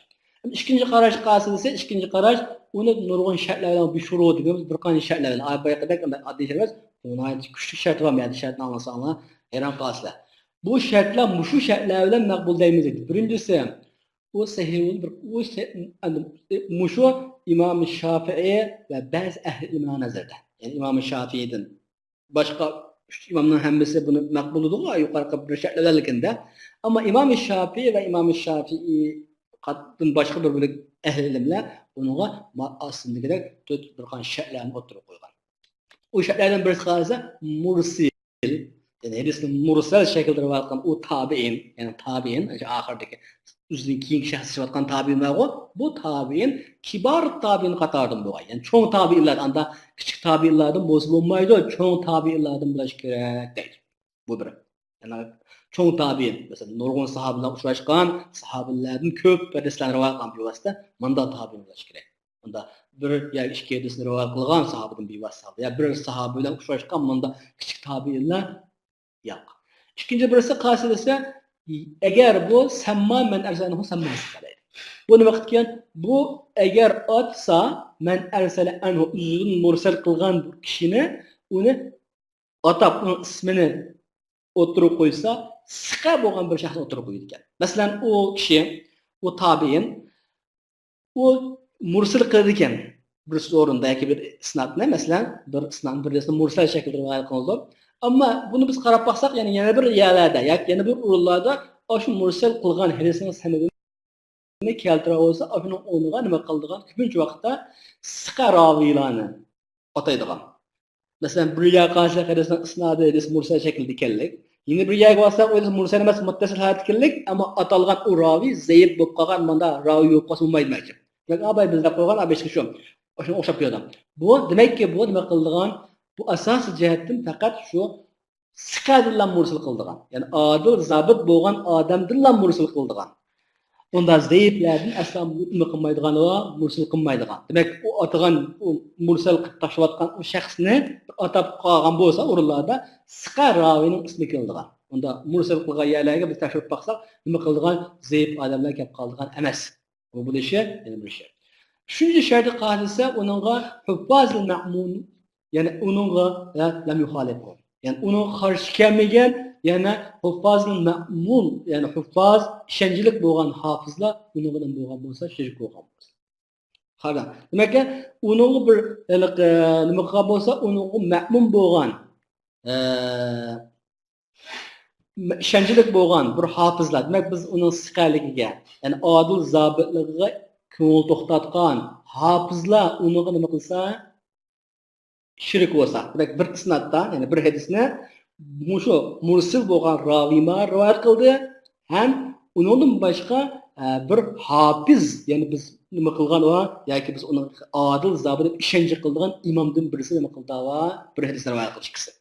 ئىككىنچى قاراشقا قارىسا، ئىككىنچى قاراش ئۇنى نۇرغۇن شەرتلەر بىلەن، بۇ شۇرۇت دېگىنىمىز بىر قانچە شەرتلەر بىلەن، بايىقىدەك ئاددىي شەرت ئەمەس، بۇ ناھايىتى كۈچلۈك شەرت بار، مەن شەرتنى ئاڭلىساڭلار ھەيران قالىسىلەر. بۇ شەرتلەر مۇشۇ شەرتلەر بىلەن مەقبۇل دەيمىز دېدى. بىرىنچىسى، ئۇ سەھىھۇل بىر، ئۇ سە-، ئەمدى، ئە، مۇشۇ ئىمام شافىئى ۋە بەزى ئەھلى ئىلىملەر نەزىرىدە، يەنى ئىمام شافىئىدىن باشقا ئۈچ ئىمامنىڭ ھەممىسى بۇنى مەقبۇل دېدىغۇ، يۇقىرىقى بىر شەرتلەرلىكىندە. ئەمما ئىمام شافىئى ۋە ئىمام شافىئىدىن باشقا بىر بۆلەك ئەھلى ئىلىملەر ئۇنىڭغا ما-، ئاستىدىكىدەك تۆت بىر قانچە شەرتلەرنى ئوتتۇرىغا قويغان. ئۇ شەرتلەرنىڭ بىرسى قارىسا مۇرسىل، يەنى ھەدىسنى مۇرسەل شەكىلدە رىۋايەت قىلغان ئۇ تابىئىن، يەنى تابىئىن، ئاشۇ ئاخىرىدىكى ئۆزىدىن كېيىنكى شەخس ئېچىۋاتقان تابىئىن بارغۇ، بۇ تابىئىن كىبار تابىئىن قاتارىدىن بولغان. يەنى چوڭ تابىئىنلاردىن، ئاندا كىچىك تابىئىنلاردىن بولسا بولمايدۇ، چوڭ تابىئىنلاردىن بولۇش كېرەك دەيدۇ. بۇ بىر. يەنى چوڭ تابىئىن، مەسىلەن، نۇرغۇن ساھابە بىلەن ئۇچراشقان، ساھابىلەردىن كۆپ ھەدىسلەرنى رىۋايەت قىلغان بىۋاسىتە مۇنداق تابىئىن بولۇش كېرەك. ئۇندا بىر يا ئىككى ھەدىسنى رىۋايەت قىلغان ساھابىدىن بىۋاسىتە، يا بىر ساھابە بىلەن ئۇچراشقان مۇنداق كىچىك تابىئىنلار ياق. ئىككىنچى بىرسى قاسى دېسە، ئەگەر بۇ سەمما مەن ئەرسەلەنھۇ سەمما دېسە دەيدۇ. بۇ نېمە قىلىدىكەن؟ بۇ ئەگەر ئاتسا، مەن ئەرسەلە ئەنھۇ ئۆزىدىن مۇرسەل قىلغان بۇ كىشىنى، ئۇنى ئاتاپ، ئۇنىڭ ئىسمىنى ئوتتۇرىغا قويسا، سىقە بولغان بىر شەخس ئوتتۇرىغا قويىدىكەن. مەسىلەن، ئۇ كىشى، ئۇ تابىئىن، ئۇ مۇرسەل قىلىدىكەن بىر ئورۇندا ياكى بىر ئىسنادنى، مەسىلەن، بىر ئىسناد، بىر ھەدىسنى مۇرسەل شەكىلدە رىۋايەت قىلىدۇ. ئەمما بۇنى بىز قاراپ باقساق، يەنى يەنە بىر يەرلەردە ياكى يەنە بىر ئورۇنلاردا ئاشۇ مۇرسەل قىلغان ھەدىسنىڭ سەنىدىنى كەلتۈرۈپ بولسا، ئاشۇنىڭ ئورنىغا نېمە قىلىدىغان؟ كۆپىنچە ۋاقىتتا سىقە راۋىيلارنى ئاتايدىغان. مەسىلەن، بىر يەرگە قارىساق، ھەدىسنىڭ ئىسنادى ھەدىس مۇرسەل شەكلىدە ئىكەنلىك. يەنە بىر يەرگە بارساق، ئۇ ھەدىس مۇرسەل ئەمەس، مۇتتەسىل ھالەتتە ئىكەنلىك، ئەمما ئاتالغان ئۇ راۋى زەئىپ بولۇپ قالغان، مۇنداق راۋى يوق قالسا بولمايدۇ، مەنچە. دېمەك، ئاباي بىزدە قويغان ئابەشكە شۇ. شۇنىڭغا ئوخشاپ كېلىدۇ. بۇ، دېمەككى، بۇ نېمە قىلىدىغان؟ بۇ ئاساسىي جەھەتتىن پەقەت شۇ سىقەدىنلا مۇرسەل قىلىدىغان. يەنى ئادىل، زابىت بولغان ئادەمدىنلا مۇرسەل قىلىدىغان. ئۇندا زەئىپلەردىن ئەسلا نېمە قىلمايدىغان ۋە مۇرسەل قىلمايدىغان. دېمەك، ئۇ ئاتىغان، ئۇ مۇرسەل قىلىپ تاشلاۋاتقان ئۇ شەخسنى ئاتاپ قالغان بولسا ئورۇنلاردا سىقە راۋىنىڭ ئىسمى كېلىدىغان. ئۇندا مۇرسەل قىلغان يەرلەرگە بىز تەكشۈرۈپ باقساق، نېمە قىلىدىغان؟ زەئىپ ئادەملەر كەپ قالىدىغان ئەمەس. بۇ بولۇشى يەنە بىر شەرت. ئۈچىنچى شەرتى قاعدىسى ئۇنىڭغا ھۇففازىل مەمۇن، يەنى ئۇنىڭغا، ھە، لەم يۇخالىپۇ. يەنى ئۇنىڭغا قارشى كەلمىگەن، يەنى ھۇففازىل مەمۇن، يەنى ھۇففاز، ئىشەنچلىك بولغان ھاپىزلار ئۇنىڭغا نېمە بولغان بولسا، شېرىك بولغان بولسا. قاراڭ. دېمەك، ئۇنىڭغا بىر، ھېلىقى، نېمە قىلغان بولسا، ئۇنىڭغا مەمۇن بولغان، ئە، ئىشەنچلىك بولغان بىر ھاپىزلار، دېمەك، بىز ئۇنىڭ سىقەلىكىگە، يەنى ئادىل زابىتلىقىغا كۆڭۈل توختاتقان ھاپىزلار ئۇنىڭغا نېمە قىلسا، شېرىك بولسا، دېمەك، بىر ئىسنادتا، يەنى بىر ھەدىسنى مۇشۇ مۇرسىل بولغان راۋىما رىۋايەت قىلدى ھەم ئۇنىڭدىن باشقا، ئە، بىر ھاپىز، يەنى بىز نېمە قىلغان ئۇ، ياكى بىز ئۇنىڭ ئادىل زابىت دەپ ئىشەنچ قىلىدىغان ئىمامدىن بىرسى نېمە قىلدى ئۇ، بىر ھەدىسنى رىۋايەت قىلدى ئىككىسى.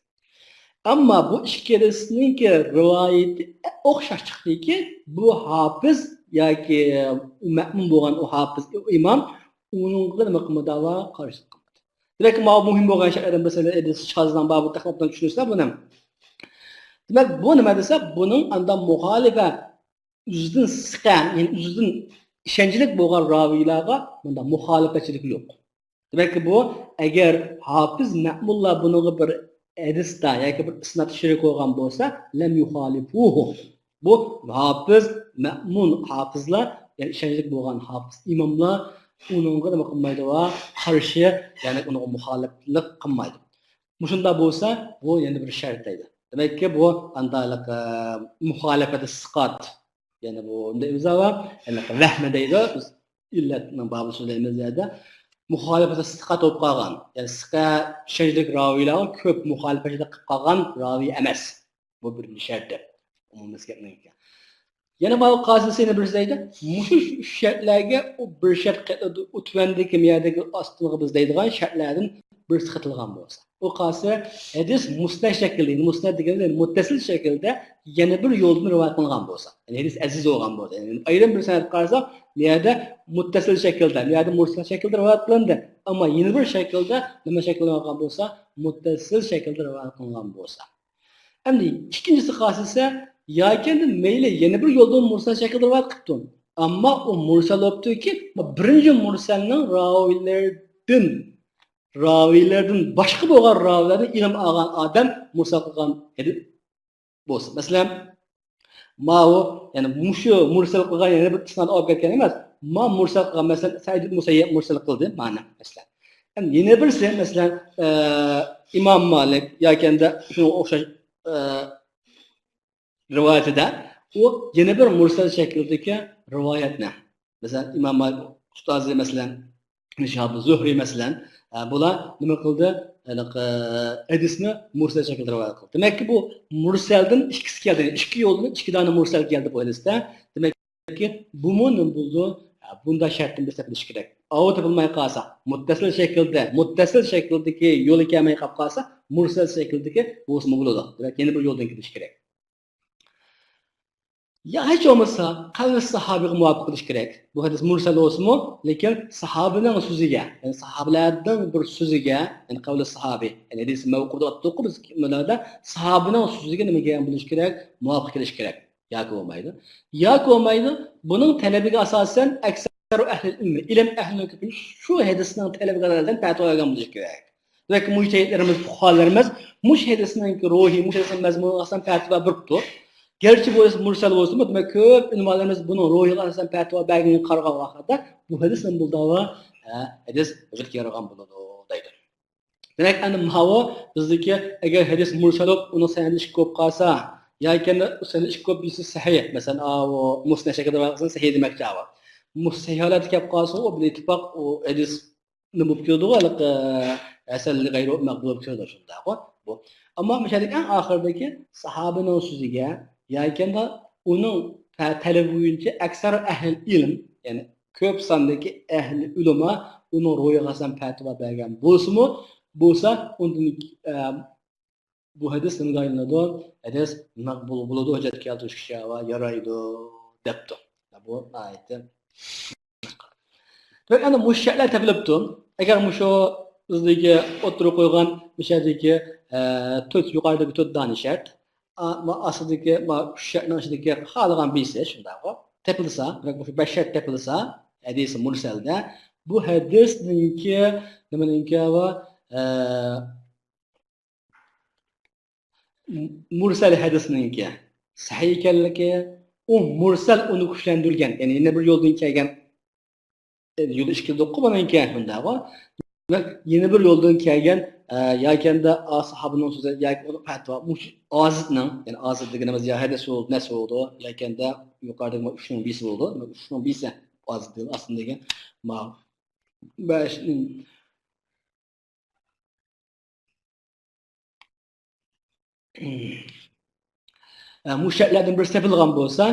ئەمما بۇ ئىككىلىسىنىڭكى رىۋايىتى ئوخشاش چىقتىكى، بۇ ھاپىز ياكى مەمۇن بولغان ئۇ ھاپىز، ئۇ ئىمام ئۇنىڭغا نېمە قىلمىدى، قارشىلىق قىلمىدى. دېمەك، ماۋۇ مۇھىم بولغان شەرتلەردىن بىرسى، ئەدىس شازنىڭ بابى تەقرىبەن چۈشىنىسىلەر بۇنى. دېمەك، بۇ نېمە دېسە، بۇنىڭ ئاندا مۇخالىپە، ئۆزىدىن سىقە، يەنى ئۆزىدىن ئىشەنچلىك بولغان راۋىيلارغا مۇنداق مۇخالىپەتچىلىكى يوق. دېمەككى، بۇ ئەگەر ھاپىز مەمۇنلار بۇنىڭغا بىر ھەدىستە ياكى بىر ئىسناد شېرىك بولغان بولسا، لەم يۇخالىفۇھۇ. بۇ ھاپىز مەمۇن ھاپىزلار، يەنى ئىشەنچلىك بولغان ھاپىز ئىماملار ئۇنىڭغا نېمە قىلمايدۇ؟ قارشى، يەنى ئۇنىڭغا مۇخالىپلىق قىلمايدۇ. مۇشۇنداق بولسا، بۇ يەنە بىر شەرت دەيدۇ. دېمەككى، بۇ ئانداق، ئە، مۇخالىپەتى سىقات. يەنى بۇ ئىمزا بار. يەنى ۋەھمە دەيدۇ. بىز ئىللەتنىڭ بابىدا سۆزلەيمىز يەردە. مۇخالىپەتى سىقات بولۇپ قالغان. يەنى سىقە ئىشەنچلىك راۋىيلارغا كۆپ مۇخالىپەتچىلىك قىلىپ قالغان راۋىي ئەمەس. بۇ بىرىنچى شەرتى. ئومۇملاشتۇرغاندىن كېيىن. يەنە ماۋۇ قاسىسى يەنە بىرسى دەيدۇ، مۇشۇ ئۈچ شەرتلەرگە ئۇ بىر شەرت قېتىلدى، ئۇ تۆۋەندىكى مۇ يەردىكى ئاستىنقى بىز دەيدىغان شەرتلەردىن بىرسى قېتىلغان بولسا. ئۇ قاسى ھەدىس مۇسنەد شەكىلدە، مۇسنەد دېگەنلىك مۇتتەسىل شەكىلدە يەنە بىر يولدىن رىۋايەت قىلىنغان بولسا. يەنى ھەدىس ئەزىز بولغان بولسا. يەنى ئايرىم بىر سەنەدكە قارىساق، مۇ يەردە مۇتتەسىل شەكىلدە، مۇ يەردە مۇرسەل شەكىلدە رىۋايەت قىلىندى. ئەمما يەنە بىر شەكىلدە نېمە شەكىلدە بولغان بولسا، مۇتتەسىل شەكىلدە رىۋايەت قىلىنغان بولسا. ئەمدى ئىككىنچىسى قالسا، ياكى ئەمدى مەيلى يەنە بىر يولدىن مۇرسەل شەكىلدە رىۋايەت قىپتۇ. ئەمما ئۇ مۇرسەل بوپتۇكى، بۇ بىرىنچى مۇرسەلنىڭ راۋىلىرىدىن، راۋىلىرىدىن باشقا بولغان راۋىلەردىن ئىلىم ئالغان ئادەم مۇرسەل قىلغان ھەدىس بولسا. مەسىلەن، ماۋۇ، يەنى مۇشۇ مۇرسەل قىلغان يەنە بىر ئىسناد ئالىپ كەتكەن ئەمەس. ما مۇرسەل قىلغان، مەسىلەن، سەئىد ئىبن مۇسەييەب مۇرسەل قىلدى، مانا، مەسىلەن. ئەمدى يەنە بىرسى، مەسىلەن، ئە، ئىمام مالىك ياكى ئەمدى شۇنىڭغا ئوخشاش، ئە، رىۋايىتىدە ئۇ يەنە بىر مۇرسەل شەكلىدىكى رىۋايەتنى، مەسىلەن، ئىمام مالىك ئۇستازى، مەسىلەن، شىھاب زۇھرى، مەسىلەن، ئە، بۇلار نېمە قىلدى؟ ھېلىقى ھەدىسنى مۇرسەل شەكلىدە رىۋايەت قىلدى. دېمەككى، بۇ مۇرسەلدىن ئىككىسى كەلدى. ئىككى يولدىن ئىككى دانە مۇرسەل كەلدى بۇ ھەدىستە. دېمەككى، بۇمۇ نېمە بولىدۇ؟ ھە، بۇنداق شەرتتىن بىرسى تېپىلىشى كېرەك. ئاۋۇ تېپىلماي قالسا، مۇتتەسىل شەكىلدە، مۇتتەسىل شەكىلدىكى يولى كەلمەي قاپ قالسا، مۇرسەل شەكىلدىكى بولسىمۇ بولىدۇ. دېمەك، يەنە بىر يولدىن كېلىشى كېرەك. يا ھېچ بولمىسا قەۋلى ساھابىغا مۇۋاپىق قىلىش كېرەك. بۇ ھەدىس مۇرسەل بولسىمۇ، لېكىن ساھابىنىڭ سۆزىگە، يەنى ساھابىلەردىن بىر سۆزىگە، يەنى قەۋلى ساھابى، يەنى ھەدىس مەۋقۇف دەپ ئاتىدۇققۇ بىز مۇنبەردە، ساھابىنىڭ سۆزىگە نېمە كەلگەن بولۇشى كېرەك؟ مۇۋاپىق كېلىشى كېرەك. ياكى بولمايدۇ. ياكى بولمايدۇ. بۇنىڭ تەلىپىگە ئاساسەن ئەكسەرۇ ئەھلى ئىلمى، ئىلىم ئەھلىنىڭ كۆپىنچىسى شۇ ھەدىسنىڭ تەلىپىگە ئاساسەن پەتىۋا بەرگەن بولۇشى كېرەك. دېمەك، مۇجتەھىدلىرىمىز، پۇقاھالىرىمىز مۇشۇ ھەدىسنىڭكى روھى، مۇشۇ ھەدىسنىڭ مەزمۇنىغا ئاساسەن پەتىۋا بېرىپتۇ. گەرچە بۇ ھەدىس مۇرسەل بولسىمۇ، دېمەك، كۆپ ئۆلىمالىرىمىز بۇنىڭ روھىغا ئاساسەن پەتىۋا بەرگەنگە قارىغان ۋاقىتتا، بۇ ھەدىس نېمە بولىدۇ؟ ھە، ھەدىس ھۆججەتكە يارىغان بولىدۇ، دەيدۇ. دېمەك، ئەمدى ماۋۇ بىزدىكى، ئەگەر ھەدىس مۇرسەل بولۇپ، ئۇنىڭ سەنىدى ئىككى بولۇپ قالسا، ياكى ئەمدى سەنىدى ئىككى بولۇپ، بىرسى سەھىھ، مەسىلەن، ئاۋۇ مۇسنەد شەكلىدە بار قىلسا سەھىھ دېمەكچى ئاۋۇ. مۇ-، سەھىھ ھالەتتە كەپ قالسا، ئۇ بىر ئىتتىپاق، ئۇ ھەدىس نېمە بولۇپ كېلىدىغۇ، ھېلىقى ھەسەن لىغەيرۇ مەقبۇل بولۇپ كېلىدۇ، شۇنداققۇ بۇ. ئەمما مۇشۇ يەردىكى ئەڭ ئاخىرىدىكى ساھابىنىڭ سۆزىگە ياكى ئۇنىڭ تە-، تەلىپى بويىچە ئەكسەر ئەھلىل ئىلم، يەنى كۆپ ساندىكى ئەھلى ئۆلىما ئۇنىڭ روھىغا ئاساسەن پەتىۋا بەرگەن بولسىمۇ، بولسا ئۇندىن، ئە، بۇ ھەدىس نېمىگە ئايلىنىدۇ؟ ھەدىس مەقبۇل بولىدۇ، ھۆججەتكە كەلتۈرۈشكە يارايدۇ دەپتۇ. بۇ ئايەتتىن. دېمەك، ئەنە مۇشۇ شەرتلەر تېپىلىپتۇ. ئەگەر مۇشۇ بىزدىكى ئوتتۇرىغا قويغان مۇشۇ يەردىكى، ئە، تۆت، يۇقىرىدىكى تۆت دانە شەرت، ئا، ما ئاستىدىكى، ما ئۈچ شەرتنىڭ ئىچىدىكى خالىغان بىرسى شۇنداقغۇ. تېپىلسا، دېمەك، مۇشۇ بەش شەرت تېپىلسا، ھەدىسى مۇرسەلدە، بۇ ھەدىسنىڭكى نېمىنىڭكى ۋە، ئە، مۇرسەل ھەدىسنىڭكى سەھىھ ئىكەنلىكى، ئۇ مۇرسەل ئۇنى كۈچلەندۈرگەن، يەنى يەنە بىر يولدىن كەلگەن، يولى ئىككى دېدۇققۇ بۇنىڭكى، شۇنداقغۇ. دېمەك، يەنە بىر يولدىن كەلگەن، ئە، ياكەندە ئا ساھابىنىڭ سۆزى ياكى ئۇنىڭ پەتىۋا، مۇشۇ ئازىدنىڭ، يەنى ئازىد دېگىنىمىز يا ھەدىس بولىدۇ، نەس بولىدۇ، ياكەندە يۇقىرىدىكى ئۈچنىڭ بىرسى بولىدۇ. دېمەك، ئۈچنىڭ بىرسى ئازىد دېگەن ئاستىدىن دېگەن ما بەش، ئە، مۇشۇ شەرتلەردىن بىرسى تېپىلغان بولسا،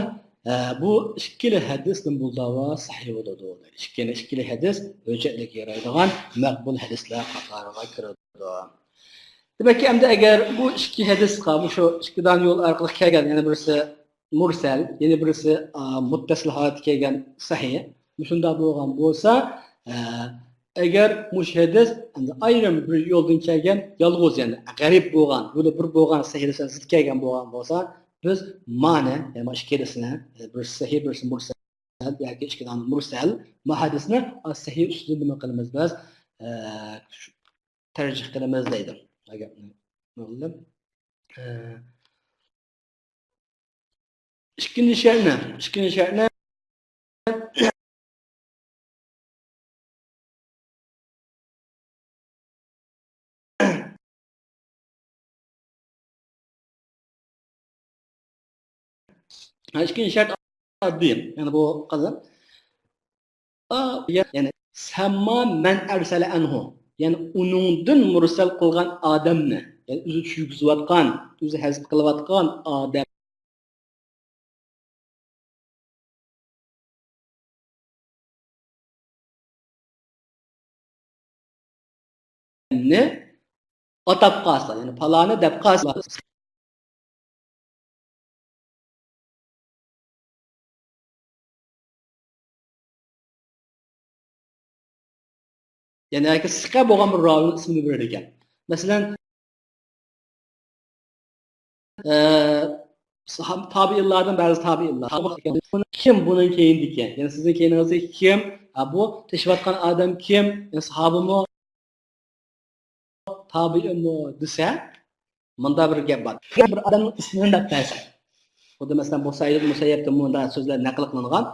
ئە، بۇ ئىككىلا ھەدىس نېمە بولىدۇ؟ سەھىھ بولىدۇ. ئىككىلا، ئىككىلا ھەدىس ھۆججەتلىككە يارايدىغان مەقبۇل ھەدىسلەر قاتارىغا كىرىدۇ. دېمەككى، ئەمدى ئەگەر بۇ ئىككى ھەدىسقا مۇشۇ ئىككى دانە يول ئارقىلىق كەلگەن، يەنە بىرسى مۇرسەل، يەنە بىرسى، ئا، مۇتتەسىل ھالەتتە كەلگەن سەھىھ. مۇشۇنداق بولغان بولسا، ئە، ئەگەر مۇشۇ ھەدىس ئەمدى ئايرىم بىر يولدىن كەلگەن، يالغۇز، يەنى غەرىب بولغان، يولى بىر بولغان سەھىھ ھەدىسلەر زىت كەلگەن بولغان بولسا، بىز مانى، يەنى مانا ئىككىلىسىنى، بىرسى سەھىھ، بىرسى مۇرسەل ياكى ئىككى دانە مۇرسەل، ما ھەدىسنى سەھىھ ئۈستىدە نېمە قىلىمىز بىز؟ ئە، تەرجىھ قىلىمىز دەيدۇ. ئە، ئىككىنچى شەرتنى، ئىككىنچى شەرتنى ھە، ئىككىنچى شەرت ئاددىي. يەنى بۇ قازان. ئا، يەنى سەمما مەن ئەرسەلە ئەنھۇ. يەنى ئۇنىڭدىن مۇرسەل قىلغان ئادەمنى، يەنى ئۆزى چۈشۈرگۈزۈۋاتقان، ئۆزى ھەزىپ قىلىۋاتقان ئادەم. نى ئاتاپ قالسا، يەنى پالانى دەپ قالسا، يەنى ياكى سىقە بولغان بىر راۋىنىڭ ئىسمىنى بېرىدىكەن. مەسىلەن، ئە، ساھاب-، تابىئىنلاردىن بەزى تابىئىنلار. كىم بۇنىڭ كەينىدىكى؟ يەنى سىزنىڭ كەينىڭىزدىكى كىم؟ ھە، بۇ تېشىۋاتقان ئادەم كىم؟ يەنى ساھابىمۇ، تابىئىمۇ دېسە، مۇندا بىر گەپ بار. بىر ئادەمنىڭ ئىسمىنى دەپ بەرسە. خۇددى مەسىلەن، بۇ سەئىد ئىبن مۇسەييەبتىن مۇنداق سۆزلەر نەقىل قىلىنغان.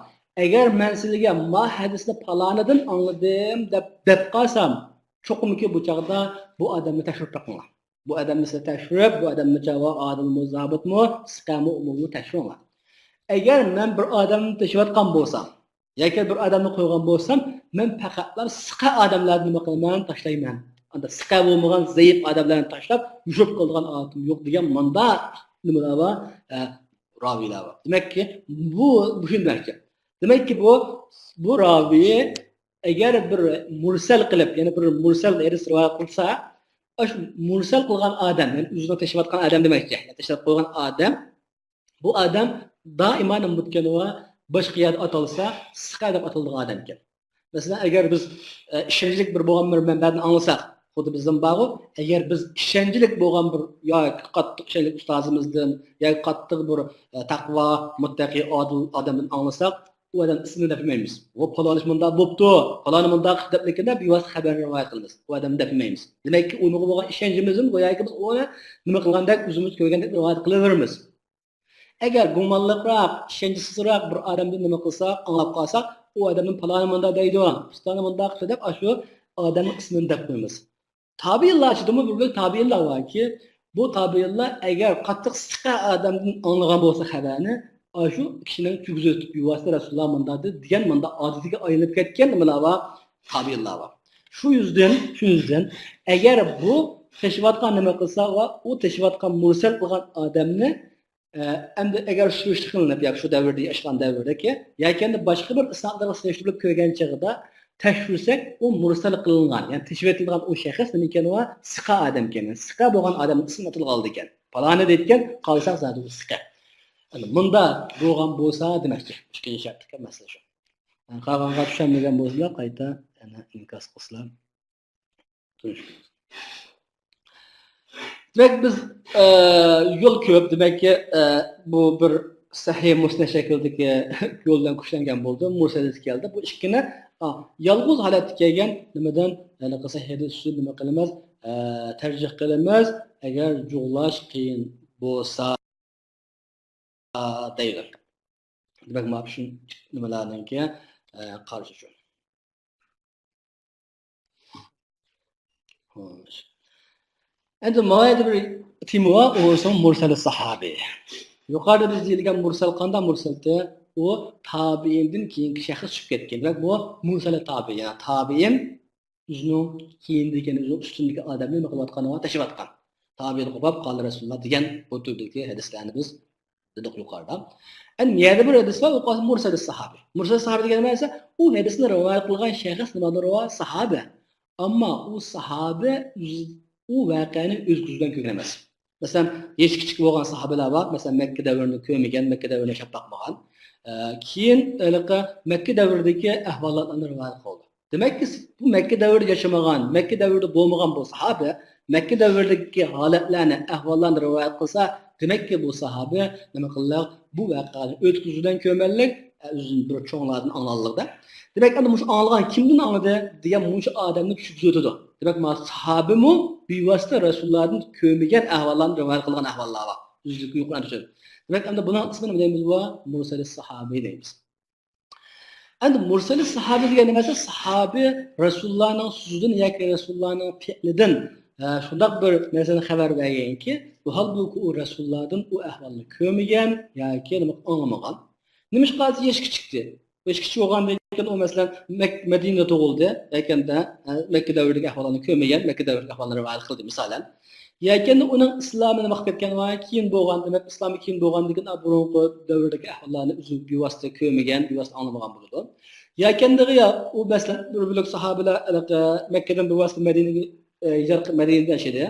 ئەگەر مەن سىزگە ما ھەدىسنى پالانىدىن ئاڭلىدىم دەپ، دەپ قالسام، چوقۇمكى بۇ چاغدا بۇ ئادەمنى تەكشۈرۈپ بېقىڭلار. بۇ ئادەمنى سىلەر تەكشۈرۈپ، بۇ ئادەمنى چاۋا ئادىلمۇ، زابىتمۇ، سىقەمۇ، ئۇمۇمۇ تەكشۈرۈڭلار. ئەگەر مەن بىر ئادەمنى تېشىۋاتقان بولسام، ياكى بىر ئادەمنى قويغان بولسام، مەن پەقەتلا سىقە ئادەملەرنى نېمە قىلىمەن؟ تاشلايمەن. ئاندا سىقە بولمىغان زەئىپ ئادەملەرنى تاشلاپ، يوشۇرۇپ قالىدىغان ئادىتىم يوق دېگەن مۇنداق نېمىلەر بار؟ ئە، راۋىيلار بار. دېمەككى، بۇ، بۇ شۇنى دېمەكچى. دېمەككى، بۇ، بۇ راۋىي ئەگەر بىر مۇرسەل قىلىپ، يەنى بىر مۇرسەل ھەدىس رىۋايەت قىلسا، ئاشۇ مۇرسەل قىلغان ئادەم، يەنى ئۆزىنى تېشىۋاتقان ئادەم دېمەكچى، يەنى تېشىۋەتقان ئادەم، بۇ ئادەم دائىما نېمە بولىدىكەنغۇ، باشقا يەردە ئاتالسا، سىقە دەپ ئاتىلىدىغان ئادەمكەن. مەسىلەن، ئەگەر بىز، ئە، ئىشەنچلىك بىر بولغان بىر مەنبەدىن ئاڭلىساق، خۇددى بىزدىن بارغۇ، ئەگەر بىز ئىشەنچلىك بولغان بىر ياكى قاتتىق ئىشەنچلىك ئۇستازىمىزدىن ياكى قاتتىق بىر، ئە، تەقۋا، مۇتتەقىي، ئادىل ئادەمدىن ئاڭلىساق، ئۇ ئادەم ئىسمىنى دەپ يۈرمەيمىز. ۋو، پالانى مۇنداق بوپتۇ، پالانى مۇنداق دەپلىكىندە بىۋاسىتە خەۋەرنى رىۋايەت قىلىمىز. ئۇ ئادەمنى دەپ يۈرمەيمىز. دېمەككى، ئۇنىڭغا بولغان ئىشەنچىمىزدىن گوياكى بىز ئۇنى نېمە قىلغاندەك، ئۆزىمىز كۆرگەندەك رىۋايەت قىلىۋېرىمىز. ئەگەر گۇمانلىقراق، ئىشەنچسىزراق بىر ئادەمدىن نېمە قىلساق، ئاڭلاپ قالساق، ئۇ ئادەمدىن پالانى مۇنداق دەيدۇ، پىستانى مۇنداق قىلدى دەپ، ئاشۇ ئادەمنىڭ ئىسمىنى دەپ قويىمىز. تابىئىنلار ئىچىدىمۇ بىر بۆلەك تابىئىنلار باركى، بۇ تابىئىنلار ئەگەر قاتتىق سىقە ئادەمدىن ئاڭلىغان بولسا خەۋەرنى، ئاشۇ كىشىنىڭ كۆزى تۇتۇپ بىۋاسىتە رەسۇلۇللا مۇنداق دېدى دېگەن مۇنداق ئادىتىگە ئايلىنىپ كەتكەن نېمىلەر بار؟ تابىئىنلار بار. شۇ يۈزدىن، شۇ يۈزدىن ئەگەر بۇ تېشىۋاتقان نېمە قىلسا ۋە ئۇ تېشىۋاتقان مۇرسەل قىلغان ئادەمنى ئە، ئەمدى ئەگەر سۈرۈشتە قىلىنىپ، ياكى شۇ دەۋردە ياشىغان دەۋردىكى، ياكى ئەمدى باشقا بىر ئىسنادلارغا سېلىشتۇرۇپ كۆرگەن چېغىدا تەكشۈرسەك، ئۇ مۇرسەل قىلىنغان، يەنى تېشىۋېتىلىدىغان ئۇ شەخس نېمە ئىكەن، ئۇ سىقە ئادەم ئىكەن، سىقە بولغان ئادەمنىڭ ئىسمى ئاتىلىۋالىدىكەن. پالانى دەيدىكەن، قالساق زادى ئۇ سىقە. ئەمدى مۇندا بولغان بولسا دېمەكچى، ئىككىنچى شەرتتىكى مەسىلە شۇ. قالغانغا چۈشەنمىگەن بولسىلا، قايتا يەنە ئىنكاس قىلسىلا. دېمەك، بىز، ئە، يول كۆپ، دېمەككى، ئە، بۇ بىر سەھىھ مۇسنەد شەكلىدىكى يول بىلەن كۈچلەنگەن بولدى، مۇرسەل ھەدىس كەلدى. بۇ ئىككىنى، ئا، يالغۇز ھالەتتە كەلگەن نېمىدىن، ھېلىقى سەھىھ ھەدىس ئۈچۈن نېمە قىلىمىز؟ ئە، تەرجىھ قىلىمىز، ئەگەر جۇغلاش قىيىن بولسا. دەيدۇ. دېمەك، مانا شۇ نېمىلەرنىڭكى، ئە، قارىشى شۇ. خوش. ئەمدى ماۋۇ يەردە بىر تېما بار، ئۇ بولسا مۇرسەل ساھابى. يۇقىرىدا بىز دېيىلگەن مۇرسەل قانداق مۇرسەلدى؟ ئۇ تابىئىندىن كېيىنكى شەخس چۈشۈپ كەتكەن. دېمەك، بۇ مۇرسەل تابىئىن، يەنى تابىئىن ئۆزىنىڭ كېيىندىكى، يەنى ئۆزىنىڭ ئۈستۈندىكى ئادەمنى نېمە قىلىۋاتقان، تېشىۋاتقان. تابىئىن قوپاپ قالدى رەسۇلۇللا دېگەن بۇ تۈردىكى ھەدىسلەرنى بىز دېدۇق يۇقىرىدا. ئەمدى يەنە بىر ھەدىس بار، ئۇ قالسا مۇرسەل ساھابى. مۇرسەل ساھابى دېگەن نېمە دېسە، ئۇ ھەدىسنى رىۋايەت قىلغان شەخس نېمىدۇر؟ ساھابە. ئەمما ئۇ ساھابە ئۆز-، ئۇ ۋەقەنى ئۆز كۆزى بىلەن كۆرگەن ئەمەس. مەسىلەن، يېشى كىچىك بولغان ساھابىلەر بار، مەسىلەن، مەككە دەۋرىنى كۆرمىگەن، مەككە دەۋرىنى ياشاپ باقمىغان. ئە، كېيىن ھېلىقى مەككە دەۋرىدىكى ئەھۋالاتلارنى رىۋايەت قىلدى. دېمەككى، بۇ مەككە دەۋرىدە ياشىمىغان، مەككە دەۋرىدە بولمىغان بۇ ساھابە مەككە دەۋرىدىكى ھالەتلەرنى، ئەھۋاللارنى رىۋايەت قىلسا، دېمەككى، بۇ ساھابە نېمە قىلدى؟ بۇ ۋەقەنى ئۆز كۆزى بىلەن كۆرمەنلىك، ئە، ئۆزىدىن بىر چوڭلاردىن ئاڭلانلىقتا. دېمەك، ئەمدى مۇشۇ ئاڭلىغان كىمدىن ئاڭلىدى دېگەن مۇشۇ ئادەمنى كىشى كۆزىتىدۇ. دېمەك، مانا ساھابىمۇ بىۋاسىتە رەسۇلۇللادىن كۆرمىگەن ئەھۋاللارنى رىۋايەت قىلغان ئەھۋاللار بار. ئۆزلۈكى يۇقىرى چۈشۈرۈپ. دېمەك، ئەمدى بۇنىڭ ئىسمىنى نېمە دەيمىز؟ بۇ مۇرسەل ساھابى دەيمىز. ئەمدى مۇرسەل ساھابە دېگەن نېمە دېسە، ساھابە رەسۇلۇللانىڭ سۆزىدىن ياكى رەسۇلۇللانىڭ پېئلىدىن، ئە، شۇنداق بىر نەرسىنى خەۋەر بەرگەنكى، ۋاھالبۇكى ئۇ رەسۇلۇللادىن ئۇ ئەھۋالنى كۆرمىگەن ياكى نېمە ئاڭلىمىغان. نېمىشقا دېسە يېشى كىچىكتى. يېشى كىچىك بولغاندىن كېيىن ئۇ مەسىلەن مەك-، مەدىنىدە تۇغۇلدى، ياكەندە، ئە، مەككە دەۋرىدىكى ئەھۋاللارنى كۆرمىگەن، مەككە دەۋرىدىكى ئەھۋاللارنى رىۋايەت قىلدى، مىسالەن. ياكەندە ئۇنىڭ ئىسلامى نېمە قىلىپ كەتكەن ۋە كېيىن بولغان، دېمەك، ئىسلامى كېيىن بولغاندىن كېيىن بۇرۇنقى دەۋردىكى ئەھۋاللارنى ئۆزى بىۋاسىتە كۆرمىگەن، بىۋاسىتە ئاڭلىمىغان بولىدۇ. ياكەندىغى يا ئۇ مەسىلەن بىر بۆلەك ساھابىلەر، ئە، مەككىدىن بىۋاسىتە مەدىنىگە، ئە، ھىجرەت قىلىپ مەدىنىدە ياشىدى.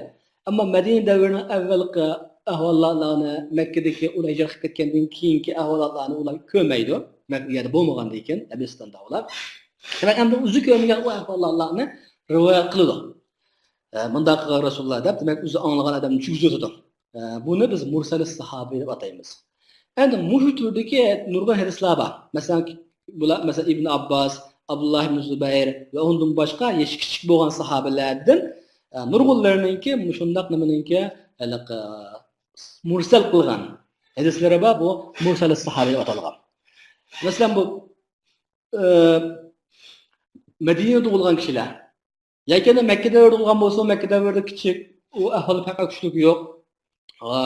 ئەمما مەدىنە دەۋرىنىڭ ئەۋۋەلقى ئەھۋاللارنى، مەككىدىكى ئۇلار ھىجرەت قىلىپ كەتكەندىن كېيىنكى ئەھۋاللارنى ئۇلار كۆرمەيدۇ. مەك-، ئۇ يەردە بولمىغاندىن كېيىن، ئەبىستاندا ئۇلار. دېمەك، ئەمدى ئۆزى كۆرمىگەن ئۇ ئەھۋاللارنى رىۋايەت قىلىدۇ. ئە، مۇنداق قىلغان رەسۇلۇللا دەپ، دېمەك، ئۆزى ئاڭلىغان ئادەمنى كىرگۈزىدۇ. ئە، بۇنى بىز مۇرسەلىس ساھابى دەپ ئاتايمىز. ئەمدى مۇشۇ تۈردىكى نۇرغۇن ھەدىسلەر بار. مەسىلەن، بۇلار، مەسىلەن، ئىبن ئابباس، ئابدۇللا ئىبن زۇبەير ۋە ئۇنىڭدىن باشقا يېشى كىچىك بولغان ساھابىلەردىن، ئە، نۇرغۇنلىرىنىڭكى مۇشۇنداق نېمىنىڭكى، ھېلىقى، مۇرسەل قىلغان ھەدىسلىرى بار، بۇ مۇرسەلىس ساھابى دەپ ئاتالغان. مەسىلەن، بۇ، ئە، مەدىنىدە تۇغۇلغان كىشىلەر، ياكى مەككە دەۋرىدە تۇغۇلغان بولسا، مەككە دەۋرىدە كىچىك، ئۇ ئەھۋالى پەقەت كۈچلۈك يوق. ئا،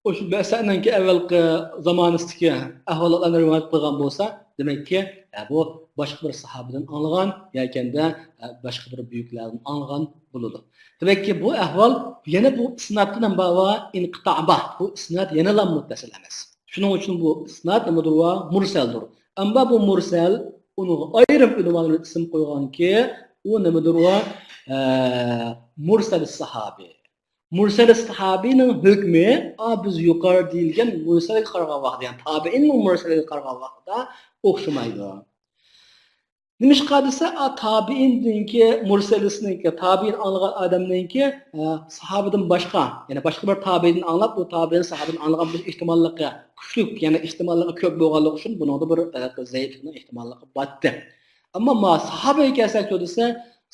ئۇ شۇ بەسەنىڭكى ئەۋۋەلقى زامانىسىدىكى ئەھۋالاتلارنى رىۋايەت قىلغان بولسا، دېمەككى، ئە، بۇ باشقا بىر ساھابىدىن ئاڭلىغان ياكەندە، ئە، باشقا بىر بۈيۈكلەردىن ئاڭلىغان بولىدۇ. دېمەككى، بۇ ئەھۋال يەنە بۇ ئىسنادتا نېمە بار؟ ئىنقىتا بار. بۇ ئىسناد يەنىلا مۇتتەسىل ئەمەس. شۇنىڭ ئۈچۈن بۇ ئىسناد نېمىدۇر؟ مۇرسەلدۇر. ئەمما بۇ مۇرسەل، ئۇنىڭغا ئايرىم ئۆلىمالار ئىسىم قويغانكى، ئۇ نېمىدۇر؟ ئە، مۇرسەل ساھابى. مۇرسەل ساھابىنىڭ ھۆكمى، ئا، بىز يۇقىرىدا دېيىلگەن مۇرسەلگە قارىغان ۋاقىتتا، يەنى تابىئىننىڭ مۇرسەلگە قارىغان ۋاقتىدا ئوخشىمايدۇ. نېمىشقا دېسە، ئا، تابىئىندىنكى، مۇرسەلىسىنىڭكى، تابىئىن ئاڭلىغان ئادەمنىڭكى، ئە، ساھابىدىن باشقا، يەنى باشقا بىر تابىئىدىن ئاڭلاپ، ئۇ تابىئىن ساھابىدىن ئاڭلىغان بولۇش ئېھتىماللىقى كۈچلۈك، يەنى ئېھتىماللىقى كۆپ بولغانلىقى ئۈچۈن بۇنىڭدا بىر، ئە، زەئىپلىكنىڭ ئېھتىماللىقى بارتتى. ئەمما ما ساھابىگە كەلسەك، دېسە،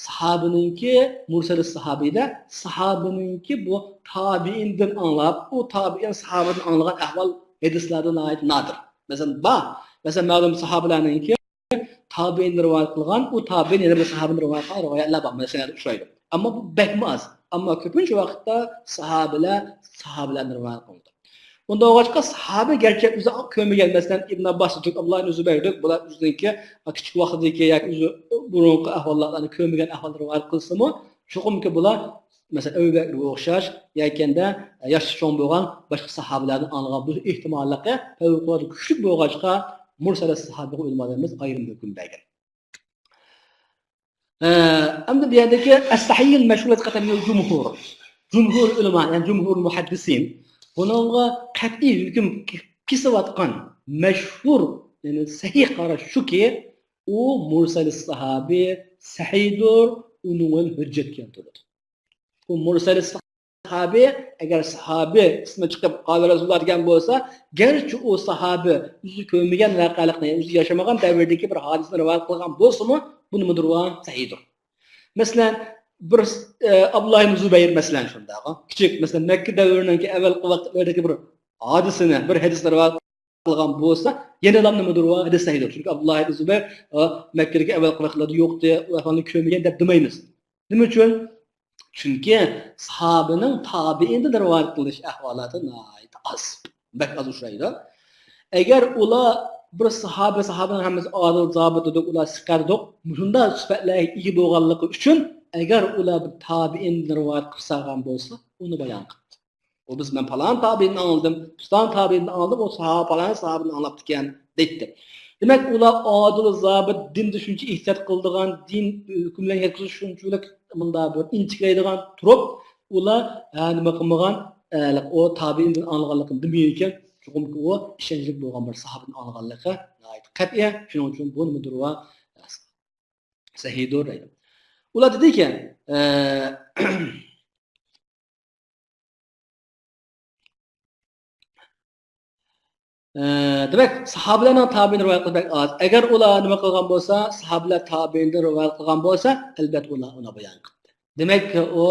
ساھابىنىڭكى، مۇرسەلىس ساھابىدە، ساھابىنىڭكى بۇ تابىئىندىن ئاڭلاپ، ئۇ تابىئىن ساھابىدىن ئاڭلىغان ئەھۋال ھەدىسلەردە ناھايىتى نادىر. مەسىلەن، بار. مەسىلەن، مەلۇم ساھابىلەرنىڭكى تابىئىندىن رىۋايەت قىلغان، ئۇ تابىئىن يەنە بىر ساھابىدىن رىۋايەت قىلغان رىۋايەتلەر بار. مەسىلەن، ئۇچرايدۇ. ئەمما بۇ بەكمۇ ئاز. ئەمما كۆپىنچە ۋاقىتتا ساھابىلەر ساھابىلەردىن رىۋايەت قىلىدۇ. ئۇنداق بولغاچقا، ساھابە گەرچە ئۆزى كۆرمىگەن، مەسىلەن، ئىبن ئابباس، ئابدۇللا ئىبن زۇبەيردەك، بۇلار ئۆزىنىڭكى كىچىك ۋاقتىدىكى ياكى ئۆزى بۇرۇنقى ئەھۋاللارنى كۆرمىگەن ئەھۋالدا رىۋايەت قىلسىمۇ، چوقۇمكى بۇلار، مەسىلەن، ئەبۇ بەكرگە ئوخشاش ياكەندە ياشى چوڭ بولغان باشقا ساھابىلەردىن ئاڭلىغان بولۇش ئېھتىماللىقى پەۋقۇلئاددە كۈچلۈك بولغاچقا، مۇرسەل ساھابىغا ئۆلىمالىرىمىز ئايرىم ھۆكۈم بەرگەن. ئە، ئەمدى بۇ يەردىكى ئەس-سەھىھۇل مەشھۇر دەپ قاتارلىق جۇمھۇر. جۇمھۇر ئۆلىما، يەنى جۇمھۇر مۇھەددىسىن. بۇنىڭغا قەتئىي ھۆكۈم كېسىۋاتقان مەشھۇر، يەنى سەھىھ قاراش شۇكى، ئۇ مۇرسەل ساھابى سەھىھدۇر، ئۇنىڭ بىلەن ھۆججەت كەلتۈرىدۇ. بۇ مۇرسەل ساھابى، ئەگەر ساھابى ئىسمى چىقىپ، قال رەسۇلۇللا دېگەن بولسا، گەرچە ئۇ ساھابى ئۆزى كۆرمىگەن ۋەقەلىكنى، ئۆزى ياشىمىغان دەۋردىكى بىر ھادىسىنى رىۋايەت قىلغان بولسىمۇ، بۇ نېمىدۇر؟ سەھىھدۇر. مەسىلەن، بىر، ئە، ئابدۇللا ئىبن زۇبەير، مەسىلەن، شۇنداق. كىچىك، مەسىلەن، مەككە دەۋرىنىڭكى ئەۋۋەلقى ۋاقىتلىرىدىكى بىر ھادىسىنى، بىر ھەدىسنى رىۋايەت قىلغان بولسا، يەنىلا نېمىدۇر؟ ھەدىس سەھىھدۇر. چۈنكى ئابدۇللا ئىبن زۇبەير، ئە، مەككىدىكى ئەۋۋەلقى ۋاقىتلاردا يوقتى، ئۇ ئەھۋالنى كۆرمىگەن دەپ دېمەيمىز. نېمە ئۈچۈن؟ چۈنكى ساھابىنىڭ تابىئىندىن رىۋايەت قىلىش ئەھۋالاتى ناھايىتى ئاز. بەك ئاز ئۇچرايدۇ. ئەگەر ئۇلار بىر ساھابە، ساھابىنىڭ ھەممىسى ئادىل، زابىت دېدۇق، ئۇلار سىقە دېدۇق، مۇشۇنداق سۈپەتلەرگە ئىگە بولغانلىقى ئۈچۈن، ئەگەر ئۇلار بىر تابىئىندىن رىۋايەت قىلساغان بولسا، ئۇنى بايان قىلدى. ئۇ بىز، مەن پالان تابىئىندىن ئاڭلىدىم، پالان تابىئىندىن ئاڭلىدىم، ئۇ ساھابە پالان ساھابىدىن ئاڭلاپتىكەن، دەيتتى. دېمەك، ئۇلار ئادىل، زابىت، دىندا شۇنچە ئېھتىيات قىلىدىغان، دىن ھۆكۈملەرنى يەتكۈزۈش شۇنچىلىك مۇنداق بىر ئىنچىكىلەيدىغان تۇرۇپ، ئۇلار، ھە، نېمە قىلمىغان، ئە، ئۇ تابىئىندىن ئاڭلىغانلىقىنى دېمىگەنىكەن، چوقۇمكى ئۇ ئىشەنچلىك بولغان بىر ساھابىدىن ئاڭلىغانلىقى ناھايىتى قەتئىي. شۇنىڭ ئۈچۈن بۇ نېمىدۇر، ۋە سەھىھدۇر دەيدۇ. ئۇلار دېدىكەن، ئە، ئە، دېمەك، ساھابىلەرنىڭ تابىئىندىن رىۋايەت قىلىش بەك ئاز. ئەگەر ئۇلار نېمە قىلغان بولسا، ساھابىلەر تابىئىندىن رىۋايەت قىلغان بولسا، ئەلۋەتتە ئۇلار ئۇنى بايان قىلدى. دېمەك، ئۇ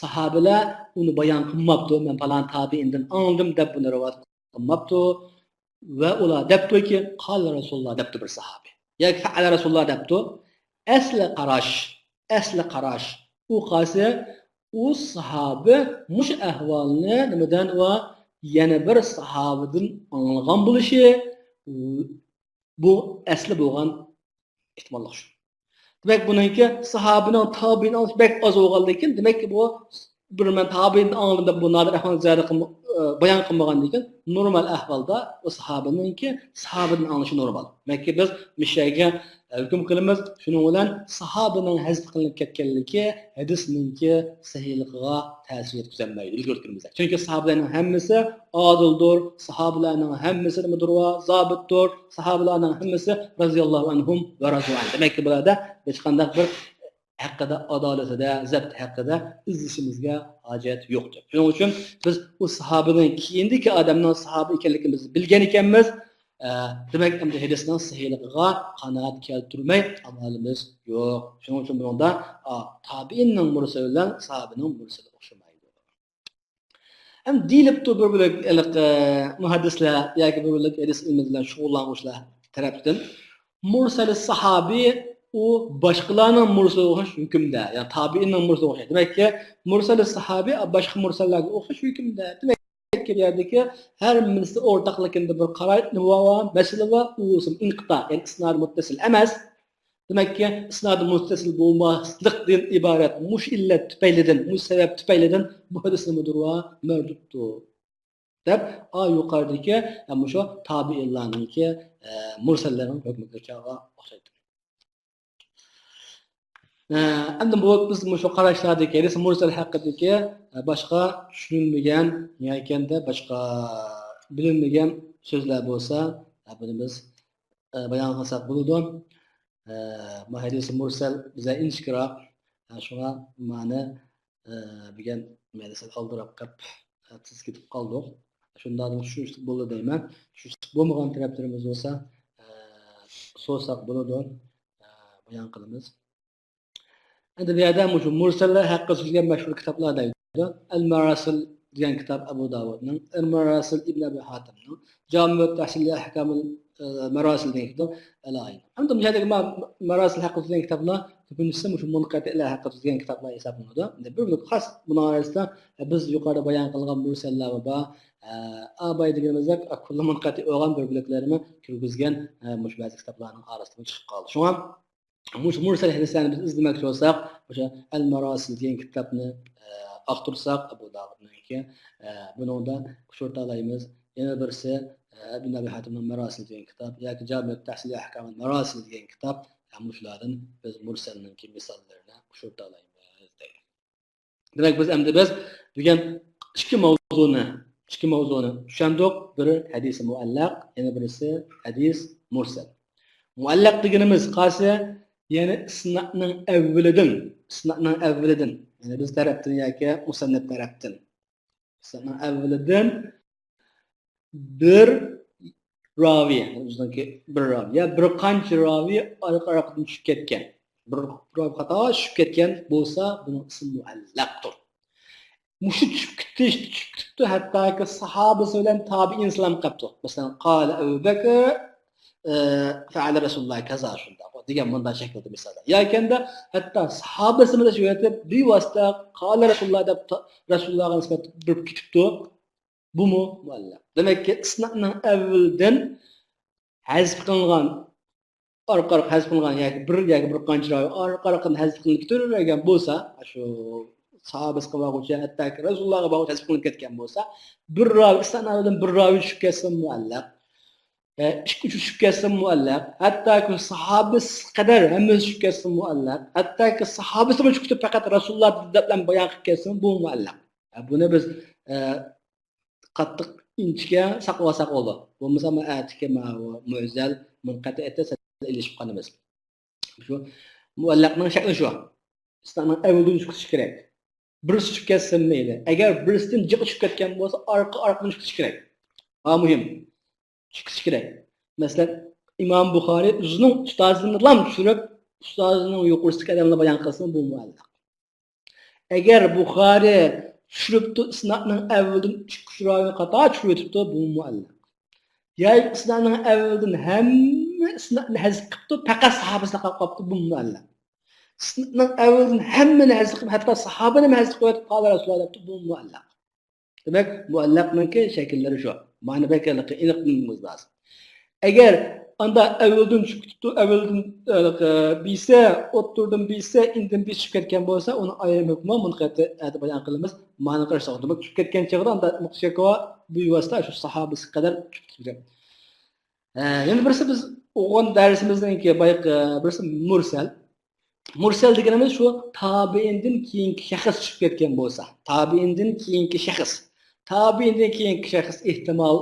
ساھابىلەر ئۇنى بايان قىلماپتۇ، مەن پالان تابىئىندىن ئاڭلىدىم دەپ بۇنى رىۋايەت قىلماپتۇ. ۋە ئۇلار دەپتۇكى، قال رەسۇلۇللا دەپتۇ بىر ساھابى. ياكى فەئەلە رەسۇلۇللا دەپتۇ. ئەسلى قاراش، ئەسلى قاراش. ئۇ قايسى؟ ئۇ ساھابى مۇشۇ ئەھۋالنى نېمىدىن ۋە يەنە بىر ساھابىدىن ئاڭلىغان بولۇشى، بۇ ئەسلى بولغان ئېھتىماللىق شۇ. دېمەك، بۇنىڭكى ساھابىنىڭ تابىئىن ئاڭلىشى بەك ئاز بولغاندىكىن، دېمەككى، بۇ بىر مەن تابىئىندىن ئاڭلىدىم دەپ بۇ نادىر ئەھۋالنى زىيادە قىلما-، ئە، بايان قىلمىغاندىكىن، نورمال ئەھۋالدا ئۇ ساھابىنىڭكى ساھابىدىن ئاڭلىشى نورمال. دېمەككى، بىز مۇشۇ يەرگە، ئە، ھۆكۈم قىلىمىز. شۇنىڭ بىلەن ساھابىنىڭ ھەزف قىلىنىپ كەتكەنلىكى ھەدىسنىڭكى سەھىھلىقىغا تەسىر يەتكۈزەلمەيدۇ، ئىلگىرى ئۆتكىنىمىزدەك. چۈنكى ساھابىلەرنىڭ ھەممىسى ئادىلدۇر، ساھابىلەرنىڭ ھەممىسى نېمىدۇر، زابىتتۇر، ساھابىلەرنىڭ ھەممىسى رەزىياللاھۇ ئەنھۇم ۋە رەزۇ ئەن. دېمەككى، بۇلاردا ھېچقانداق بىر ھەققىدە، ئادالىتىدە، زەبتى ھەققىدە ئىزدىشىمىزگە ھاجەت يوقتۇر. شۇنىڭ ئۈچۈن بىز ئۇ ساھابىنىڭ كېيىندىكى ئادەمنىڭ ساھابە ئىكەنلىكىمىزنى بىلگەن ئىكەنمىز، ئە، دېمەك، ئەمدى ھەدىسنىڭ سەھىھلىقىغا قانائەت كەلتۈرمەي ئامالىمىز يوق. شۇنىڭ ئۈچۈن بۇنىڭدا، ئا، تابىئىننىڭ مۇرسىلى بىلەن ساھابىنىڭ مۇرسىلى ئوخشىمايدۇ. ھەم دېيىلىپتۇ بىر بۆلەك ھېلىقى مۇھەددىسلەر ياكى بىر بۆلەك ھەدىس ئىلمى بىلەن شۇغۇللانغۇچىلار تەرەپتىن، مۇرسەلى ساھابى ئۇ باشقىلارنىڭ مۇرسىلىغا ئوخشاش ھۆكۈمدە، يەنى تابىئىننىڭ مۇرسىلىغا ئوخشاش. دېمەككى، مۇرسەلى ساھابى باشقا مۇرسەللەرگە ئوخشاش ھۆكۈمدە. دېمەككى، بۇ يەردىكى ھەر بىرسى ئورتاقلىقىندا بىر قارار، نېمە بار، مەسىلە بار، ئۇ بولسا ئىنقىتا، يەنى ئىسنادى مۇتتەسىل ئەمەس. دېمەككى، ئىسنادى مۇتتەسىل بولماسلىقتىن ئىبارەت مۇشۇ ئىللەت تۈپەيلىدىن، مۇشۇ سەۋەب تۈپەيلىدىن بۇ ھەدىس نېمىدۇر، مەردۇتتۇر دەپ، ئا، يۇقىرىدىكى، ئە، مۇشۇ تابىئىنلارنىڭكى، ئە، مۇرسەللەرنىڭ ھۆكمىگە ئوخشايدۇ. ئە، ئەمدى بۇ بىز مۇشۇ قاراشلاردىكى ھەدىس مۇرسەل ھەققىدىكى، ئە، باشقا چۈشىنىلمىگەن ياكى باشقا بىلىنمىگەن سۆزلەر بولسا، ئە، بۇنى بىز، ئە، بايان قىلساق بولىدۇ. ئە، بۇ ھەدىس مۇرسەل بىزگە ئىنچىكىراق. ئە، شۇڭا مانا، ئە، بۈگۈن مەن سەل ئالدىراپ قېلىپ، ئە، تېز كېتىپ قالدۇق. شۇنداقتىمۇ چۈشىنىشلىك بولدى دەيمەن. چۈشىنىشلىك بولمىغان تەرەپلىرىمىز بولسا، ئە، سورىساق بولىدۇ. ئە، بايان قىلىمىز. ئەمدى بۇ يەردە مۇشۇ مۇرسەللەر ھەققىدە سۆزلىگەن مەشھۇر كىتابلار دەيدۇ. ئەل ماراسىل دېگەن كىتاب ئەبۇ داۋۇدنىڭ، ئەل ماراسىل ئىبن ئەبى ھاتىمنىڭ، جامىئۇت تەھسىل ئەھكامىل، ئە، ماراسىل دېگەن كىتاب ئەل ئاينىڭ. ئەمدى بۇ يەردىكى ما-، ماراسىل ھەققىدە سۆزلىگەن كىتابلار كۆپىنچىسى مۇشۇ مۇنقەتىئلەر ھەققىدە سۆزلىگەن كىتابلار ھېسابلىنىدۇ. ئەمدى بىر خاس بۇنىڭ ئارىسىدا، ئە، بىز يۇقىرىدا بايان قىلغان مۇرسەللەر بار. ئە، ئاباي دېگىنىمىزدەك، ئە، كۇللى مۇنقەتىئ بولغان بىر بۆلەكلەرنى كىرگۈزگەن، ئە، مۇشۇ بەزى كىتابلارنىڭ ئارىسىدىن چىقىپ قالدى. شۇڭا مۇشۇ مۇرسەل ھەدىسلەرنى بىز ئىزدىمەكچى بولساق، مۇشۇ ئەل ماراسىل دېگەن كىتابنى، ئە، ئاختۇرساق، ئەبۇ داۋۇدنىڭكى، ئە، بۇنىڭدا ئۇچرىتالايمىز. يەنە بىرسى، ئە، ئىبن ئەبى ھاتىمنىڭ ماراسىل دېگەن كىتاب ياكى جامىئۇت تەھسىل ئەھكامىل ماراسىل دېگەن كىتاب، ھەم مۇشۇلاردىن بىز مۇرسەلنىڭكى مىساللىرىنى ئۇچرىتالايمىز دەيدۇ. دېمەك، بىز ئەمدى بىز بۈگۈن ئىككى ماۋزۇنى، ئىككى ماۋزۇنى چۈشەندۇق. بىرى ھەدىسى مۇئەللەق، يەنە بىرسى ھەدىس مۇرسەل. مۇئەللەق دېگىنىمىز قايسى؟ يەنى ئىسنادنىڭ ئەۋۋىلىدىن، ئىسنادنىڭ ئەۋۋىلىدىن، يەنى بىز تەرەپتىن ياكى مۇسەننىپ تەرەپتىن. ئىسنادنىڭ ئەۋۋىلىدىن بىر راۋى، ئۆزىنىڭكى بىر راۋى، يا بىر قانچە راۋى ئارقا-ئارقىدىن چۈشۈپ كەتكەن. بىر راۋى خاتا چۈشۈپ كەتكەن بولسا، بۇنىڭ ئىسمى مۇئەللەقتۇر. مۇشۇ چۈشۈپ كېتىش، چۈشۈپ كېتىپتۇ، ھەتتاكى ساھابىسى بىلەن تابىئىنسىلام قاپتۇ. مەسىلەن، قال ئەبۇ بەكر، ئە، فەئەلە رەسۇلۇللاھ كازا، شۇنداق دېگەن مۇنداق شەكىلدە مىسالدا. ياكەندە، ھەتتا ساھابىسى بىلەن شۇ يەردە بىۋاسىتە قال رەسۇلۇللاھ دەپ تا-، رەسۇلۇللاھقا نىسبەت بېرىپ كېتىپتۇ. بۇمۇ مۇئەللەق. دېمەككى، ئىسنادنىڭ ئەۋۋىلىدىن ھەزپ قىلىنغان، ئارقا-ئارقا ھەزپ قىلىنغان ياكى بىر ياكى بىر قانچە راۋى ئارقا-ئارقىدىن ھەزپ قىلىنىپ كېتىۋېرىلگەن بولسا، شۇ ساھابىسىغا بارغۇچە، ھەتتاكى رەسۇلۇللاھقا بارغۇچە ھەزپ قىلىنىپ كەتكەن بولسا، بىر راۋى، ئىسنادنىڭ ئەۋۋىلىدىن بىر راۋى چۈشۈپ كەتسىمۇ مۇئەللەق. ئە، ئىككى، ئۈچ چۈشۈپ كەتسىمۇ مۇئەللەق. ھەتتاكى ساھابىسى قەدەر ھەممىسى چۈشۈپ كەتسىمۇ مۇئەللەق. ھەتتاكى ساھابىسىمۇ چۈشۈپ كېتىپ، پەقەت رەسۇلۇللاھ دەپلا بايان قىلىپ كەتسىمۇ، بۇ مۇئەللەق. ئە، بۇنى بىز، ئە، قاتتىق ئىنچىكە ساقلىۋالساق بولىدۇ. بولمىسا، ما ئەتىكى ماۋۇ مۇئەززەل مۇنقەتىئەتتە سەل ئېلىشىپ قالىمىز. شۇ مۇئەللەقنىڭ شەكلى شۇ. ئىسنادنىڭ ئەۋۋىلىدىن چۈشۈپ كېتىشى كېرەك. بىرسى چۈشۈپ كەتسە مەيلى. ئەگەر بىرسىدىن جىقى چۈشۈپ كەتكەن بولسا، ئارقا-ئارقىدىن چۈشۈپ كېتىشى كېرەك. ھا، مۇھىم. چۈشۈپ كېتىشى كېرەك. مەسىلەن، ئىمام بۇخارىي ئۆزىنىڭ ئۇستازىنىلا چۈشۈرۈپ، ئۇستازىنىڭ يۇقىرىسىدىكى ئادەملەر بايان قىلسىمۇ، بۇ مۇئەللەق. ئەگەر بۇخارىي چۈشۈرۈپتۇ، ئىسنادنىڭ ئەۋۋىلىدىن ئىككى، ئۈچ راۋىنى قاتا چۈشۈرۈۋېتىپتۇ، بۇ مۇئەللەق. يا ئىسنادنىڭ ئەۋۋىلىدىن ھەممە ئىسنادنى ھەزپ قىپتۇ، پەقەت ساھابىسىنى قالدۇرۇپ قاپتۇ، بۇ مۇئەللەق. ئىسنادنىڭ ئەۋۋىلىدىن ھەممىنى ھەزپ قىلىپ، ھەتتا ساھابىنىمۇ ھەزپ قىلىۋېتىپ، قال رەسۇلۇللاھ دەپتۇ، بۇ مۇئەللەق. دېمەك، مۇئەللەقنىڭكى شەكىللىرى شۇ. مانا بەك ئېنىق بىلمىگىمىز لازىم. ئەگەر ئاندا ئەۋۋەلدىن چۈشۈپ كېتىپتۇ، ئەۋۋەلدىن، ئە، بىسە، ئوتتۇرىدىن بىسە، ئىندىن بىسە چۈشۈپ كەتكەن بولسا، ئۇنىڭ ئايرىم ھۆكمى بار، مۇنقەتىئەتتە بايان قىلىمىز. مانا قارىساق، دېمەك، چۈشۈپ كەتكەن چېغىدا ئاندا مۇتلەق شەكىل بار، بىۋاسىتە شۇ ساھابىسى قەدەر چۈشۈپ كېتىدۇ. ئە، يەنە بىرسى بىز ئوقۇغان دەرسىمىزنىڭكى بايىقى بىرسى مۇرسەل. مۇرسەل دېگىنىمىز شۇ تابىئىندىن كېيىنكى شەخس چۈشۈپ كەتكەن بولسا، تابىئىندىن كېيىنكى شەخس، تابىئىندىن كېيىنكى شەخس ئېھتىمال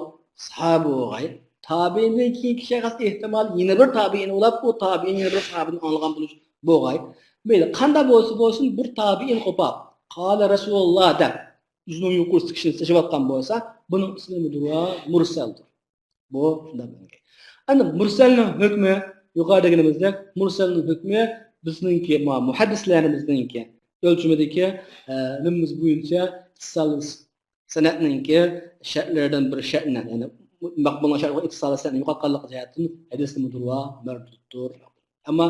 ساھابە بولغاي، تابىئىندىن كېيىنكى شەخس ئېھتىمال يەنە بىر تابىئىن بولاپ، ئۇ تابىئىن يەنە بىر ساھابىدىن ئاڭلىغان بولۇش بولغاي. مەيلى، قانداق بولسا بولسۇن، بىر تابىئىن قوپاپ، قال رسول الله دەپ، ئۆزىنىڭ يۇقىرىسىدىكى كىشىنى تېشىۋاتقان بولسا، بۇنىڭ ئىسمى نېمىدۇر؟ مۇرسەلدۇر. بۇ شۇنداق بىلىنگەن. ئەمدى مۇرسەلنىڭ ھۆكمى، يۇقىرىدا دېگىنىمىزدەك، مۇرسەلنىڭ ھۆكمى بىزنىڭكى، ما، مۇھەددىسلەرنىڭكى ئۆلچىمىدىكى، ئە، ئىلمىمىز بويىچە ئىتتىسال سەنەدنىڭكى شەرتلىرىدىن بىر شەرتنى، يەنى مەقبۇل شەرت ۋە ئىتتىسال سەنەدنى يوقاتقانلىقى جەھەتتىن ھەدىسنى مۇدۇرۋا مەردۇدتۇر. ئەمما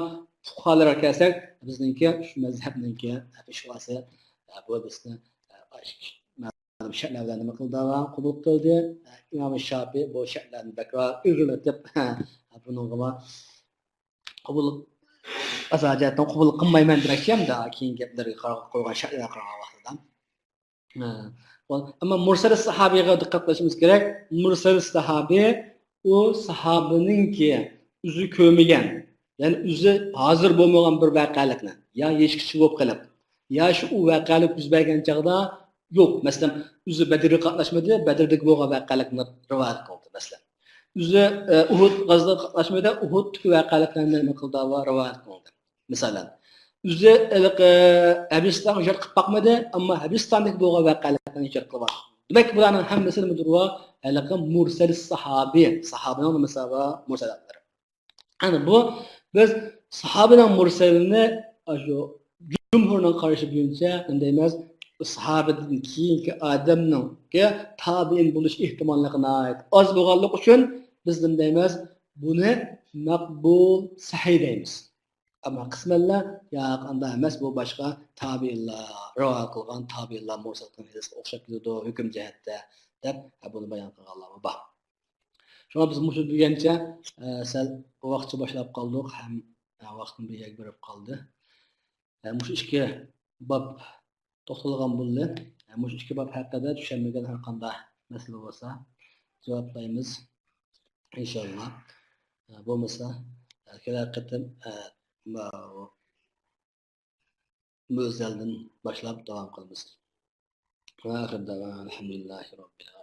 فۇقاھالارغا كەلسەك، بىزنىڭكى شۇ مەزھەبنىڭكى پېشۋاسى، ئە، بۇ ھەدىسنى، ئە، شەرتلەر بىلەن نېمە قىلدى؟ قوبۇل قىلدى. ئىمام شاپىي بۇ شەرتلەرنى بەكرەك ئېغىرلىتىپ، بۇنىڭغا قوبۇل، ئاساسىي جەھەتتىن قوبۇل قىلمايمەن دېمەكچى ئەمدى، كېيىنكى گەپلەرگە قارىغان، قويغان شەرتلەرگە قارىغان ۋاقتىدا. ھە. ئەمما مۇرسەل ساھابىيغا دىققەت قىلىشىمىز كېرەك. مۇرسەل ساھابىي ئۇ ساھابىنىڭكى ئۆزى كۆرمىگەن، يەنى ئۆزى ھازىر بولمىغان بىر ۋەقەلىكنى، يا ھېچ كىشى بولۇپ قېلىپ، يا شۇ ئۇ ۋەقەلىك يۈز بەرگەن چاغدا يوق. مەسىلەن، ئۆزى بەدرگە قاتناشمىدى، بەدردىكى بولغان ۋەقەلىكنى رىۋايەت قىلدى، مەسىلەن. ئۆزى، ئە، ئۇھۇد غازىسىغا قاتناشمىدى، ئۇھۇدتىكى ۋەقەلىكلەرنى نېمە قىلدى، رىۋايەت قىلدى. مىسالەن، ئۆزى ھېلىقى ھەبىشىستانغا ھىجرەت قىلىپ باقمىدى، ئەمما ھەبىشىستاندىكى بولغان ۋەقەلىكلەرنى ھىجرەت قىلىۋاتىدۇ. دېمەك، بۇلارنىڭ ھەممىسى نېمىدۇر؟ ھېلىقى مۇرسەل ساھابى، ساھابىنىڭ نېمىسى بار؟ مۇرسەلاتلىرى. ئەنە بۇ، بىز ساھابىنىڭ مۇرسەلىنى ئاشۇ جۇمھۇرنىڭ قارىشى بويىچە نېمە دەيمىز؟ ساھابىدىن كېيىنكى ئادەمنىڭكى تابىئىن بولۇش ئېھتىماللىقى ناھايىتى ئاز بولغانلىقى ئۈچۈن بىز نېمە دەيمىز؟ بۇنى مەقبۇل سەھىھ دەيمىز. ئەمما قىسمەنلا، ياق، ئانداق ئەمەس، بۇ باشقا تابىئىنلار رىۋايەت قىلغان، تابىئىنلار مۇرسەل قىلغان ھەدىسكە ئوخشاپ كېتىدۇ ھۆكۈم جەھەتتە، دەپ بۇنى بايان قىلغانلارمۇ بار. شۇڭا بىز مۇشۇ دېگەنچە، ئە، سەل ۋاقىتچە باشلاپ قالدۇق ھەم، ئە، ۋاقتىم بىر يەرگە بېرىپ قالدى. ئە، مۇشۇ ئىككى باب توختالغان بولدى. ئە، مۇشۇ ئىككى باب ھەققىدە چۈشەنمىگەن ھەر قانداق مەسىلە بولسا جاۋابلايمىز، ئىنشاللا. ئە، بولمىسا، ئە، كېلەر قېتىم، ئە، مۇ-، مۇزەلدىن باشلاپ داۋام قىلىمىز. وآخر دعوانا الحمد لله رب العالمين.